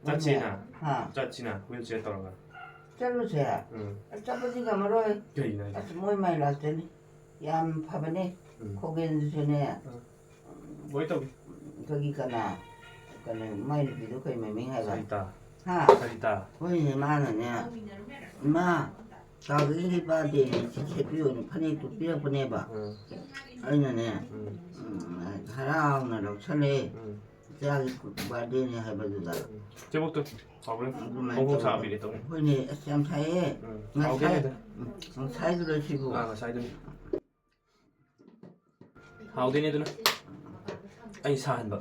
ꯆꯠꯁꯤꯅ꯫ ꯍꯥ? ꯆꯠꯁꯤꯅ wheelchair ꯇꯧꯔꯒ꯫ ꯆꯠꯂꯨꯁꯦ꯫ ꯎꯝ꯫ ꯑꯁ ꯆꯠꯄꯗꯤ ꯉꯝꯃꯔꯣꯏ꯫ ꯀꯩꯒꯤꯅꯣ ꯍꯥꯏꯁꯦ? ꯑꯁ ꯃꯣꯏ ꯃꯥꯏ ꯂꯥꯛꯇꯣꯏꯅꯤ꯫ ꯌꯥꯝ ꯐꯕꯅꯦ꯫ ꯎꯝ꯫ ꯈꯣꯒꯦꯜꯗꯨꯁꯨꯅꯦ꯫ ꯂꯣꯏ ꯇꯧꯏ꯫ ꯑꯩꯈꯣꯏꯒꯤ ꯀꯅꯥ ꯀꯩꯅꯣ ꯃꯥꯏ ꯅꯨꯄꯤꯗꯣ ꯀꯩ ꯃꯃꯤꯡ ꯍꯥꯏꯕ? ꯁꯔꯤꯇꯥ꯫ ꯍꯥ? ꯁꯔꯤꯇꯥ꯫ ꯍꯣꯏꯅꯦ ꯃꯥꯅꯅꯦ꯫ ꯏꯃꯥ ꯆꯥꯎꯕꯒꯤ ꯕꯥꯔꯗꯦꯅꯦ ꯁꯤ ꯁꯦꯠꯄꯤꯌꯣꯅ ꯐꯅꯦꯛꯇꯨ ꯄꯤꯔꯛꯄꯅꯦꯕ꯫ ꯎꯝ꯫ ꯑꯩꯅꯅꯦ ꯎꯝ꯫ ꯎꯝ, ꯍꯔꯥꯎꯅ ꯂꯧꯁꯜꯂꯦ꯫ ꯎꯝ꯫ ꯏꯆꯥꯒꯤ ꯕꯥꯔꯗꯦꯅꯦ ꯍꯥꯏꯕꯗꯨꯗ꯫ ꯎꯝ꯫ ꯆꯦꯕꯣꯛꯇꯣ ꯍꯥꯎꯕ꯭ꯔꯥ? ꯑꯗꯨꯃꯥꯏꯅ ꯐꯣꯡ ꯐꯣꯡ ꯇꯧꯔꯒ꯫ ꯁꯥꯕꯤꯔꯦ ꯇꯧꯅꯤ꯫ ꯍꯣꯏꯅꯦ ꯑꯁ ꯌꯥꯝ ꯁꯥꯏꯌꯦ꯫ ꯎꯝ꯫ ꯉꯁꯥꯏ ꯍꯥꯎꯗꯦꯅꯦ꯫ ꯎꯝ, ꯉꯁꯥꯏꯗꯨꯗ ꯁꯤꯕꯨ꯫ ꯑꯥ ꯉꯁꯥꯏꯗꯨꯅꯤ꯫ ꯍꯥꯎꯗꯣꯏꯅꯦ ꯑꯗꯨꯅ꯫ ꯑꯩ ꯁꯥꯍꯟꯕ꯫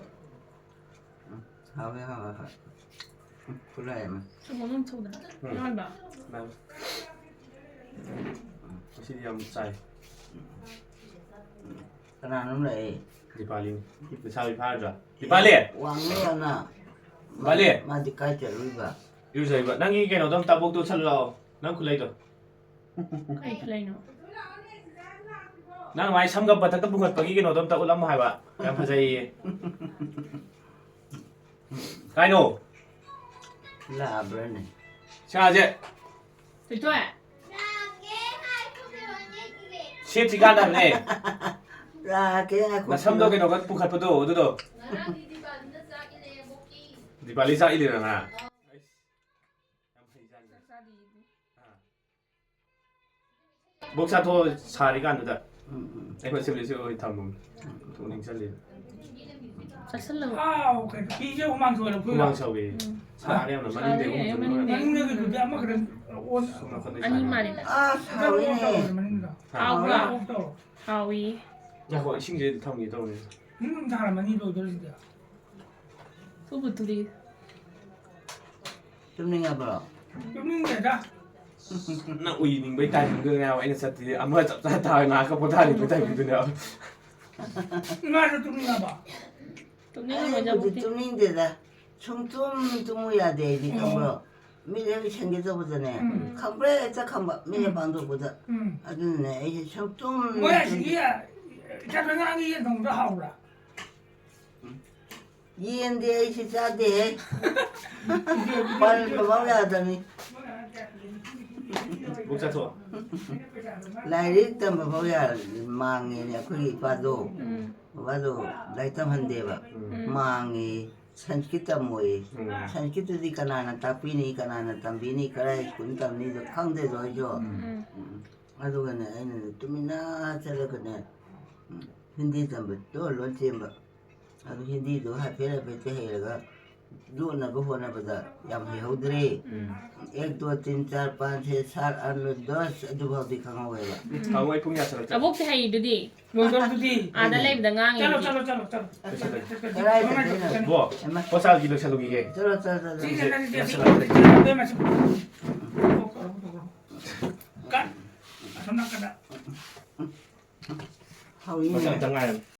ꯎꯝ, ꯍꯥꯎꯋꯦ ꯍꯥꯎꯋꯦ ꯍꯥꯎꯋꯦ꯫ ꯎꯝ, ꯈꯨꯠꯂꯥꯏ ꯑꯃ꯫ ꯁꯪꯒꯣꯝ ꯑꯃ ꯊꯛꯎꯗꯅ꯫ ꯎꯝ꯫ ꯌꯥꯎꯍꯟꯕ꯫ ꯃꯥꯅꯤ꯫ ꯉꯁꯤꯗꯤ ꯌꯥꯝ ꯆꯥꯏ꯫ ꯀꯅꯥꯅꯣꯝ ꯂꯥꯛꯑꯦ꯫ ꯗꯤꯄꯥꯂꯤꯅꯤ꯫ ꯂꯩꯁꯥꯕꯤ ꯐꯥꯔꯗ꯭ꯔꯥ? ꯗꯤꯄꯥꯂꯤ! ꯋꯥꯡꯉꯦ ꯌꯥꯝꯅ꯫ ꯗꯤꯄꯥꯂꯤ! ꯃꯥꯗꯤ ꯀꯥꯏ ꯆꯠꯂꯨꯏꯕ? ꯏꯔꯨꯖꯔꯤꯕ꯫ ꯅꯪꯒꯤ ꯀꯩꯅꯣꯗꯣ ꯑꯝꯇ ꯕꯣꯛꯇꯣ ꯁꯠꯂꯨ ꯂꯥꯛꯑꯣ꯫ ꯅꯪ ꯈꯨꯠꯂꯩꯗꯣ꯫ ꯀꯩ ꯈꯨꯠꯂꯩꯅꯣ? ꯅꯪ ꯃꯥꯏ ꯁꯝꯒ ꯃꯊꯛꯇ ꯄꯨꯈꯠꯄꯒꯤ ꯀꯩꯅꯣꯗꯣ ꯑꯝꯇ ꯎꯠꯂꯝꯃꯣ ꯍꯥꯏꯕ꯫ ꯌꯥꯝ ꯐꯖꯩꯌꯦ꯫ ꯀꯥꯏꯅꯣ? ꯂꯥꯛꯑꯕ꯭ꯔꯥꯅꯦ? ꯁꯥꯁꯦ꯫ ꯊꯣꯏꯊꯣꯏ꯫ ꯁꯦꯠꯇ꯭ꯔꯤꯀꯥꯟꯗ ꯍꯥꯏꯕꯅꯦ꯫ ꯂꯥꯛꯀꯦ, ꯉꯥꯏꯈꯣ꯫ ꯅꯁꯝꯗꯣ ꯀꯩꯅꯣꯒ ꯄꯨꯈꯠꯄꯗꯣ ꯑꯗꯨꯗꯣ꯫ ꯗꯤꯄꯥꯂꯤ ꯆꯥꯛ ꯏꯜꯂꯤꯔꯣ ꯉꯔꯥꯡ? ꯌꯥꯝ ꯍꯩꯖꯥꯠꯅꯤ꯫ ꯕꯣꯛ ꯆꯥꯊꯣꯛꯑꯣ ꯁꯥꯔꯤꯀꯥꯟꯗꯨꯗ꯫ ꯎꯝ, ꯎꯝ꯫ ꯑꯩꯈꯣꯏ ꯁꯤꯕꯂꯤꯁꯨ ꯑꯣꯏ ꯊꯝꯃꯝ꯫ ꯄꯨꯛꯅꯤꯡ ꯆꯜꯂꯤ꯫ ꯆꯥꯁꯜꯂꯣ꯫ ꯑꯥꯎ, ꯀꯩꯅꯣ, ꯐꯤꯁꯦ ꯍꯨꯃꯥꯡ ꯁꯧꯍꯜꯂꯛꯇꯣꯏꯔꯥ? ꯍꯨꯃꯥꯡ ꯁꯧꯋꯦ꯫ ꯎꯝ꯫ ꯁꯥꯔꯦ ꯌꯥꯝꯅ ꯃꯅꯤꯡꯗꯩ ꯁꯥꯔꯦ, ꯑꯍꯨꯝ ꯆꯪꯗꯣꯏꯔꯥ? ꯃꯅꯤꯡꯗꯩ꯫ ꯃꯅꯤꯡꯗꯒꯤꯗꯨꯗꯤ ꯑꯃꯈꯛꯇꯪ ꯑꯣꯟ-, ꯁꯣꯝ ꯅꯥꯀꯟꯗꯩ ꯑꯅꯤ ꯁꯥꯔꯦ꯫ ꯃꯥꯜꯂꯦꯗ꯫ ꯑꯁ, ꯈꯤꯇꯪ ꯑꯣꯟ ꯍꯥꯎꯋꯤꯅꯦ꯫ ꯇꯧꯔꯦ ꯃꯅꯤꯡꯗ꯫ ꯍꯥꯎꯕ꯭ꯔꯥ? ꯑꯣꯐ ꯇꯧꯔꯣ꯫ ꯍꯥꯎꯏ꯫ ꯉꯥꯏꯈꯣ, ꯏꯁꯤꯡꯁꯦ ꯊꯝꯒꯦ ꯇꯧꯕꯅꯦ꯫ ꯎꯝ, ꯁꯥꯔꯝꯃꯅꯤ ꯂꯣꯏꯗꯣꯔꯦ ꯁꯤꯗꯤ꯫ ꯊꯨꯕꯨ ꯊꯨꯔꯤ꯫ ꯇꯨꯝꯅꯤꯡꯉꯕ꯭ꯔꯣ? ꯇꯨꯝꯅꯤꯡꯗꯦꯗ꯫ ꯅꯪ ꯎꯏꯅꯤꯡꯕꯩ timingꯗꯨꯅꯦꯕ ꯑꯩꯅ ꯆꯠꯇ꯭ꯔꯤꯁꯦ꯫ ꯑꯃ ꯆꯞ ꯆꯥ ꯇꯥꯔ ꯉꯥꯏꯍꯥꯛꯀ ꯄꯣꯊꯥꯅꯤꯡꯕꯩ timingꯗꯨꯅꯦꯕ꯫ ꯏꯃꯥꯁꯨ ꯇꯨꯝꯅꯤꯡꯉꯕ? ꯇꯨꯝꯅꯤꯡꯉꯝꯃꯣꯏꯗ ꯑꯩꯕꯨꯗꯤ ꯃꯕꯨꯛꯇꯤ꯫ ꯇꯨꯝꯅꯤꯡꯗꯦꯗ꯫ ꯁꯨꯡꯇꯨꯝ ꯇꯨꯝꯃꯨ ꯌꯥꯗꯦ ꯑꯩꯗꯤ, ꯑꯣ꯫ ꯈꯪꯕ꯭ꯔꯣ? ꯃꯤꯠ ꯍꯦꯛ ꯎꯏꯁꯟꯒꯦ ꯇꯧꯕꯗꯅꯦ, ꯎꯝ꯫ ꯈꯪꯄ꯭ꯔꯦꯛ ꯍꯦꯛꯇ ꯈꯪꯕ, ꯃꯤꯠ ꯍꯦꯛ ꯎꯝ꯫ ꯄꯥꯡꯊꯣꯛꯄꯗ꯫ ꯎꯝ꯫ ꯑꯗꯨꯅꯅꯦ ꯑꯩꯁꯦ ꯁꯨꯡꯇꯨꯝ ꯃꯣꯏ ꯇꯨꯝ- ꯑꯁꯤꯒꯤ ꯏꯆꯥ ꯄꯦꯉꯥꯒꯤ ꯌꯦꯟ ꯊꯣꯡꯕꯗꯣ ꯍꯥꯎꯕ꯭ꯔꯥ? ꯌꯦꯟꯗꯤ ꯑꯩꯁꯦ ꯆꯥꯗꯦꯍꯦ꯫ ꯄꯟꯕ ꯐꯥꯎ ꯌꯥꯗꯕꯅꯤ꯫ ꯕꯨꯛ ꯆꯥꯊꯣꯛꯑꯣ꯫ ꯂꯥꯏꯔꯤꯛ ꯇꯝꯕ ꯐꯥꯎ ꯌꯥ-, ꯃꯥꯡꯉꯦꯅꯦ ꯑꯩꯈꯣꯏꯒꯤ ꯏꯄꯥꯗꯣ꯫ ꯎꯝ꯫ ꯕꯕꯥꯗꯣ ꯂꯥꯏꯔꯤꯛ ꯇꯝꯍꯟꯗꯦꯕ꯫ ꯎꯝ꯫ ꯃꯥꯡꯉꯦ꯫ ꯁꯪꯁꯀ꯭ꯔꯤꯠ ꯇꯝꯃꯣꯌꯦ꯫ ꯎꯝ꯫ ꯁꯪꯁꯀ꯭ꯔꯤꯠꯇꯨꯗꯤ ꯀꯅꯥꯅ ꯇꯥꯛꯄꯤꯅꯤ, ꯀꯅꯥꯅ ꯇꯝꯕꯤꯅꯤ, ꯀꯗꯥꯏ ꯁ꯭ꯀꯨꯜ ꯇꯝꯅꯤꯗꯣ ꯈꯪꯗꯦꯗꯣ ꯑꯩꯁꯨ꯫ ꯎꯝ꯫ ꯎꯝ꯫ ꯑꯗꯨꯒꯅꯦ ꯑꯩꯅꯅꯦ ꯇꯨꯃꯤꯟꯅ ꯆꯠꯂꯒꯅꯦ, ꯎꯝ, ꯍꯤꯟꯗꯤ ꯇꯝꯕꯗꯣ ꯂꯣꯏ ꯆꯦꯟꯕ꯫ ꯑꯗꯨ ꯍꯤꯟꯗꯤꯗꯣ ꯍꯥꯏꯐꯦꯠ ꯍꯥꯏꯐꯦꯠꯇꯤ ꯍꯩꯔꯒ ꯂꯣꯟꯅꯕ ꯍꯣꯠꯅꯕꯗ ꯌꯥꯝ ꯍꯩꯍꯧꯗ꯭ꯔꯦ꯫ ꯎꯝ꯫ ꯑꯦꯛ, ꯗꯣ, ꯇꯤꯟ, ꯆꯥꯔ, ꯄꯥꯟ, ꯁꯦ, ꯁꯥꯠ, ꯑꯥꯠ, ꯅꯣ, ꯗꯁ ꯑꯗꯨꯐꯥꯎꯗꯤ ꯈꯪꯍꯧꯋꯦꯕ꯫ ꯎꯝ꯫ ꯇꯥꯃꯣ, ꯑꯩ ꯄꯨꯡ ꯀꯌꯥ ꯆꯠꯂꯛꯀꯦ? ꯑꯕꯣꯛꯇꯤ ꯍꯩꯗꯨꯗꯤ꯫ ꯂꯣꯏꯗꯧꯔꯗꯨꯗꯤ꯫ ꯑꯥꯗ ꯂꯩꯕꯗ ꯉꯥꯡꯉꯤꯗꯨꯗꯤ꯫ ꯆꯠꯂꯣ, ꯆꯠꯂꯣ, ꯆꯠꯂꯣ, ꯆꯠꯂꯣ꯫ ꯂꯣꯏꯁꯤꯜꯂꯒꯦ꯫ ꯀꯗꯥꯏ ꯆꯠꯇꯣꯏꯅꯣ? ꯕꯣ, ꯍꯩꯃꯥ꯫ ꯍꯣꯁꯇꯥꯜꯒꯤ ꯂꯣꯏꯁꯤꯜꯂꯨꯈꯤꯒꯦ꯫ ꯆꯠꯂꯣ, ꯆꯠꯂꯣ, ꯆꯠꯂꯣ, ꯁꯤ ꯆꯠꯂꯣ꯫ ꯆꯠꯂꯁꯤ, ꯁꯤ ꯆꯠꯂꯁꯤ, ꯁꯤ ꯆꯠꯂꯁꯤ꯫ ꯀꯠ꯫ ꯑꯁꯣꯝ ꯅꯥꯀꯟꯗ꯫ ꯍꯧꯔꯤꯅꯦ꯫ ꯃꯆꯥ ꯑꯝꯇ ꯉꯥꯏꯔꯝꯃꯦ꯫